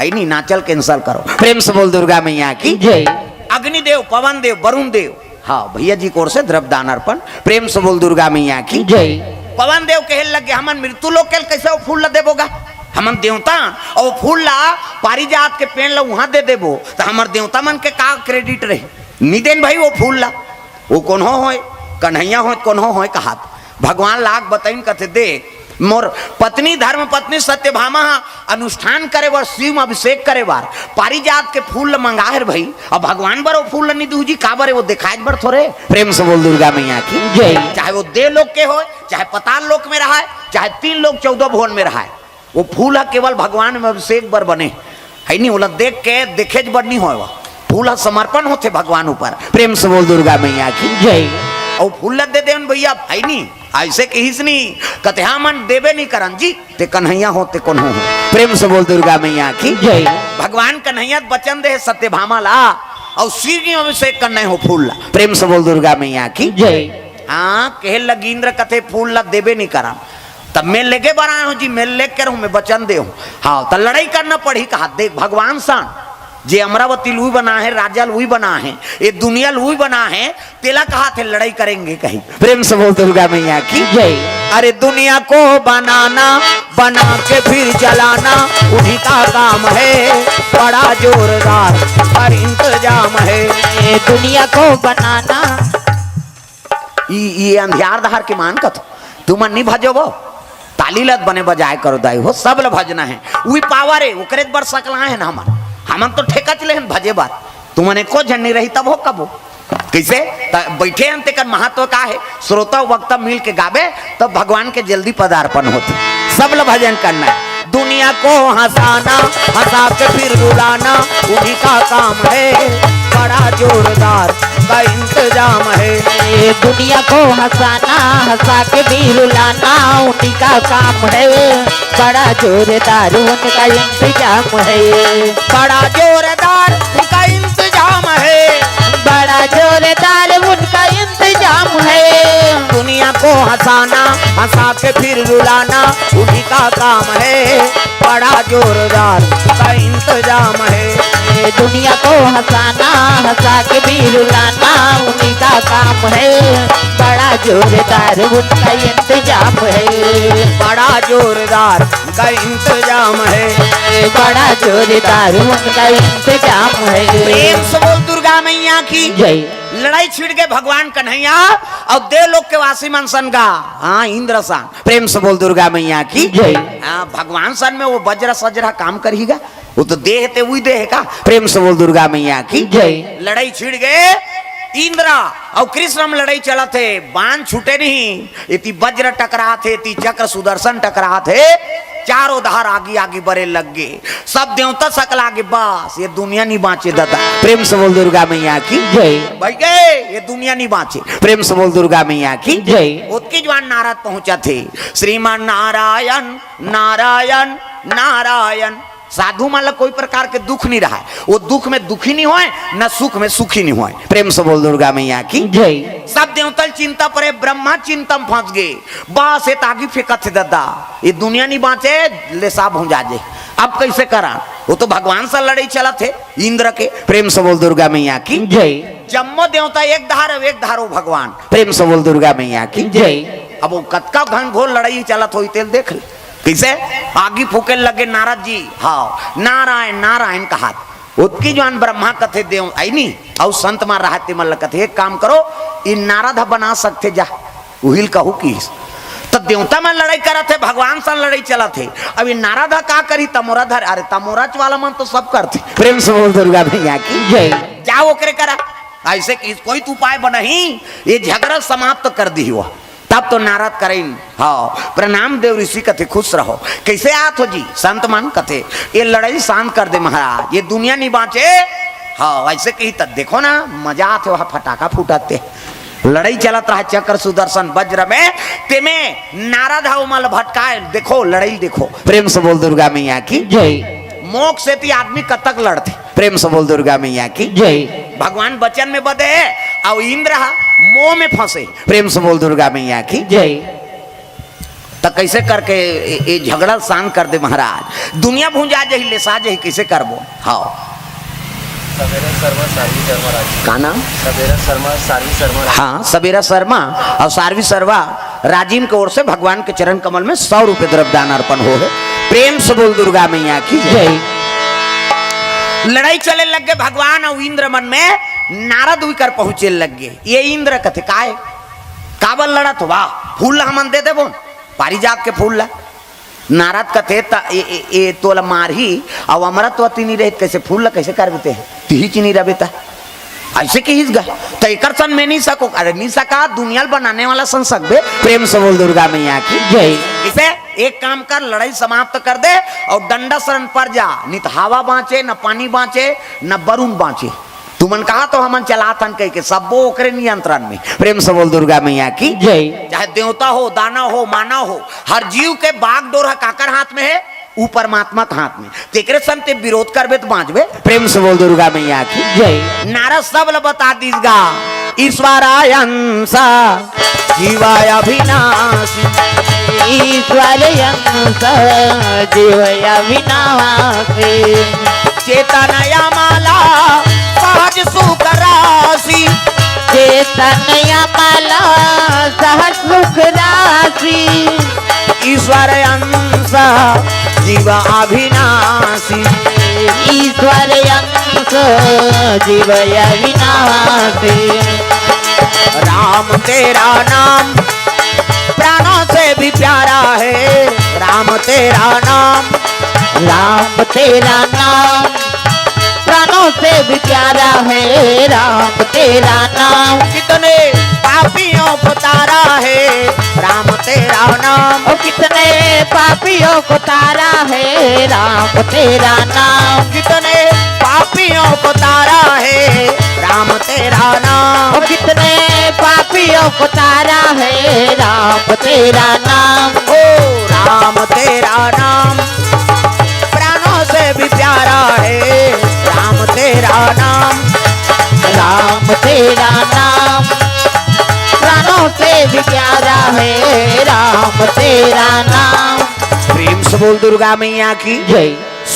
आइनी नाचल कैंसल करो। प्रेम से बोल दुर्गा मैया की जय। अग्निदेव, पवन देव, वरुण देव, हाँ, भैया जी की ओर से द्रव्य दान अर्पण। प्रेम से बोल दुर्गा मैया की जय। पवन देव कहे लगे, "हमन मृत्यु लोक के कैसे वो फूल ला देबो गा? हमन देवता, और वो फूल ला, पारिजात के पेड़ ला वहां दे देबो, तो हमर देवता मन के का क्रेडिट रही?" निदेन भाई वो फूल ला, वो कोनो होय, कन्हैया होय, कोनो होय कहात। भगवान लाग बताइन कथे, "देख, मोर पत्नी धर्म पत्नी सत्यभामा ह अनुष्ठान करे बर, शिव में अभिषेक करे बर पारिजात के फूल ल मंगाहे भाई, अब भगवान बर वो फूल ल नहीं दूजी, का बरे वो दिखाए बर थोरे?" प्रेम से बोल दुर्गा मैया की जय। चाहे वो देव लोक के होय, चाहे पताल लोक में रहाय, चाहे तीन लोक चौदह भुवन में रहाय, वो फूल ह केवल भगवान में अभिषेक बर बने, है नी? ओला देख के देखेच बर नहीं होय, वो फूल ह समर्पण होथे भगवान ऊपर। प्रेम से बोल दुर्गा मैया की जय। और फूल ल दे देवन भैया, है नी? ऐसे कहिस नी, कथे, "हमन देबे नहीं करन जी, ते कन्हैया हो, ते कोनो हो।" प्रेम से बोल दुर्गा मैया की जय। भगवान कन्हैया वचन दे सत्यभामा ला, और शिव जी अभिषेक करने हो फूल ला। प्रेम से बोल दुर्गा मैया की जय। हाँ, कहे लगी इंद्र कथे, "फूल ला देबे नहीं करन।" तब मैं लेके बर आए हूँ जी, मैं लेके रहूँ, मैं वचन दे हूँ। हाँ, तो लड़ाई करना पड़ी कहा, देख भगवान सन, जे अमरावती लुई बना है, राजा लुई बना है, ये दुनिया लुई बना है, तेला कहा थे लड़ाई करेंगे कही। प्रेम से बोल दुर्गा मैया की जय। अरे दुनिया को बनाना, बना के फिर जलाना, उन्हीं का काम है, बड़ा जोरदार पर इंतजाम है। ये दुनिया को बनाना। ई, ई अंधियार दहार के मान कथो, तुमन नहीं भजो वो, ताली लत बने बजाए करो दाई हो, सब ल भजना है। उही पावर है, ओकरे बर सकला है ना हमन, हमन तो ठेका चले हैं भजे बात, तुमन एको झन नहीं रही तब हो कबो। कैसे? त बैठे हैं, तेकर महत्व का है? श्रोता वक्ता मिल के गावे, तब भगवान के जल्दी पदार्पण होते। सब ल भजन करना है। दुनिया को हंसाना, हंसा के फिर रुलाना, उन्हीं का काम है, बड़ा जोरदार का इंतजाम है। ये दुनिया को हंसाना, हंसा के भी रुलाना, उन्हीं का काम है, बड़ा जोरदार उनका इंतजाम है। बड़ा जोरदार उनका इंतजाम है। बड़ा जोरदार उनका इंतजाम है। दुनिया को हंसाना, हंसा के फिर रुलाना, उन्हीं का काम है, बड़ा जोरदार का इंतजाम है। ये दुनिया को हंसाना, हंसा के भी रुलाना, उन्हीं का काम है, बड़ा जोरदार उनका इंतजाम है। बड़ा जोरदार का इंतजाम है। बड़ा जोरदार उनका इंतजाम है। प्रेम से बोल दुर्गा मैया की जय। लड़ाई छिड़ के भगवान कन्हैया और देवलोक के वासी मन सन गा, हाँ, इंद्र सन। प्रेम से बोल दुर्गा मैया की जय। हाँ, भगवान सन में वो वज्र सज्र काम करही गा, वो तो देह ते उही देह का। प्रेम से बोल दुर्गा मैया की जय। लड़ाई छिड़ गए, इंद्र और कृष्ण में लड़ाई चलत हे, बाण छूटे नहीं, एती वज्र टकरात हे, एती चक्र सुदर्शन टकरात हे, चारों धार आगी आगी बरे लग गे। सब देवता सकला गे, बस ये दुनिया नहीं बांचे दादा। प्रेम से बोल दुर्गा मैया की जय। भाई गए, ये दुनिया नहीं बांचे। प्रेम से बोल दुर्गा मैया की जय। ओतकी जुवार नारद पहुंचत हे, श्रीमान नारायण, नारायण, नारायण। साधु मन ला कोई प्रकार के दुख नहीं रहा है, वो दुख में दुखी नहीं होए, न सुख में सुखी नहीं होए। प्रेम से बोल दुर्गा मैया की जय। सब देवता ल चिंता परे, ब्रह्मा चिंता में फंस गए। बस ये तागी फेंकत हे दादा, ये दुनिया नहीं बांचे, ले साब हो जाजे। अब कैसे करा? वो तो भगवान से लड़ाई चलत हे इंद्र के। प्रेम से बोल दुर्गा मैया की जय। जम्मो देवता एक धार, एक धारो भगवान। प्रेम से बोल दुर्गा मैया की जय। अब वो कतका घनघोर लड़ाई चलत होई तेल देख ले। कैसे आगी फूके लगे नारद जी, हाँ, नारायण नारायण कहात। ओतकी जुवार ब्रह्मा कथे देव आईनी, अउ संत मन रहा ते मन ल कथे, "एक काम करो, ई नारद ह बना सकथे जा, उहिल कहू किस।" त देवता मन लड़ाई करत हे, भगवान सन लड़ाई चलत हे। अब ई नारद ह का करही? तमोरा धर, अरे तमोराच वाला मन तो सब करथे। प्रेम से बोल दुर्गा मैया की जय। जाओ ओकरे करा, ऐसे कि कोई तो उपाय बनही, ये झगड़ा समाप्त कर दिही वो। तब तो नारद करेन, हाँ, प्रणाम देव ऋषि कथे, "खुश रहो।" "कैसे आत हो जी?" संत मन कथे, "ये लड़ाई शांत कर दे महाराज, ये दुनिया नहीं बांचे, हाँ, वैसे कही त देखो ना, मजा आथे, वहाँ फटाका फूटत हे। लड़ई चलत रहा चक्र सुदर्शन वज्र में, तेमे नारद ह ओमन ल भटकाए, देखो लड़ई देखो। प्रेम से बोल दुर्गा मैया की। जय। मोह सेती आदमी कतक लड़थे। प्रेम से बोल दुर्गा मैया की। जय। भगवान वचन में बधे हे, अउ इंद्र ह मोह में फंसे। प्रेम से बोल दुर्गा मैया की। जय। त कैसे करके ये, ये झगड़ा शांत कर दे महाराज? दुनिया भुंजा जही, लेसा जही, कैसे करबो? हाँ। सवेरा शर्मा, सारवी शर्मा, राजीव। का नाम? सवेरा शर्मा, सारवी शर्मा, राजीव। हाँ, सवेरा शर्मा अउ सारवी शर्मा राजीव के ओर से भगवान के चरण कमल में सौ रुपये द्रव्य दान अर्पण हो हे। प्रेम से बोल दुर्गा मैया की जय। जय। लड़ई चले लग गे भगवान अउ इंद्र मन में। नारद उइकर पहुंचे लग गे। ये इंद्र कथे, "काय, काबर लड़त हो? वाह, फूल ला हमन दे देबो, पारिजात के फूल ला।" नारद कथे, "त ए, ए, ए तोला मारही, अउ अमरत्व ती नी रहित, कैसे फूल ला कैसे करबे ते? तिही ची नी रबे त।" ऐसे किहिस गा, "त एकर सन में नी सको।" "अरे नी सका, दुनिया ल बनाने वाला सन सकबे।" प्रेम से बोल दुर्गा मैया की। जय। इसे एक काम कर, लड़ई समाप्त कर दे अउ डंडा शरण पर जा, नी त हवा बांचे, न पानी बांचे, न बरुन बांचे। तुमन कहा तो हमन चलाथन कह के, सब्बो ओकरे नियंत्रण में। प्रेम से बोल दुर्गा मैया की। जय। चाहे देवता हो, दानव हो, मानव हो, हर जीव के बागडोर ह काकर हाथ में हे? ऊ परमात्मा के हाथ में। तेकरे संग ते विरोध करबे त बांचबे। प्रेम से बोल दुर्गा मैया की। जय। नारद सब ल बता दीस गा। ईश्वर अंश जीव अविनाशी। ईश्वर अंश जीव अविनाशी। चेतन अमल सहज सुख राशि। चेतन अमल सहज सुख राशि। ईश्वर अंश जीव अविनाशी। ईश्वर अंश जीव अविनाशी। राम तेरा नाम प्राणों से भी प्यारा है। राम तेरा नाम। राम तेरा नाम प्राणों से भी प्यारा है। राम तेरा नाम। कितने पापियों को तारा है राम तेरा नाम। ओ कितने पापियों को तारा है राम तेरा नाम। कितने पापियों को तारा है राम तेरा नाम। ओ कितने पापियों को तारा है राम तेरा नाम। ओ राम तेरा नाम प्राणों से भी प्यारा है राम तेरा नाम। राम तेरा नाम प्राणों से भी प्यारा है राम तेरा नाम। प्रेम से बोल दुर्गा मैया की। जय।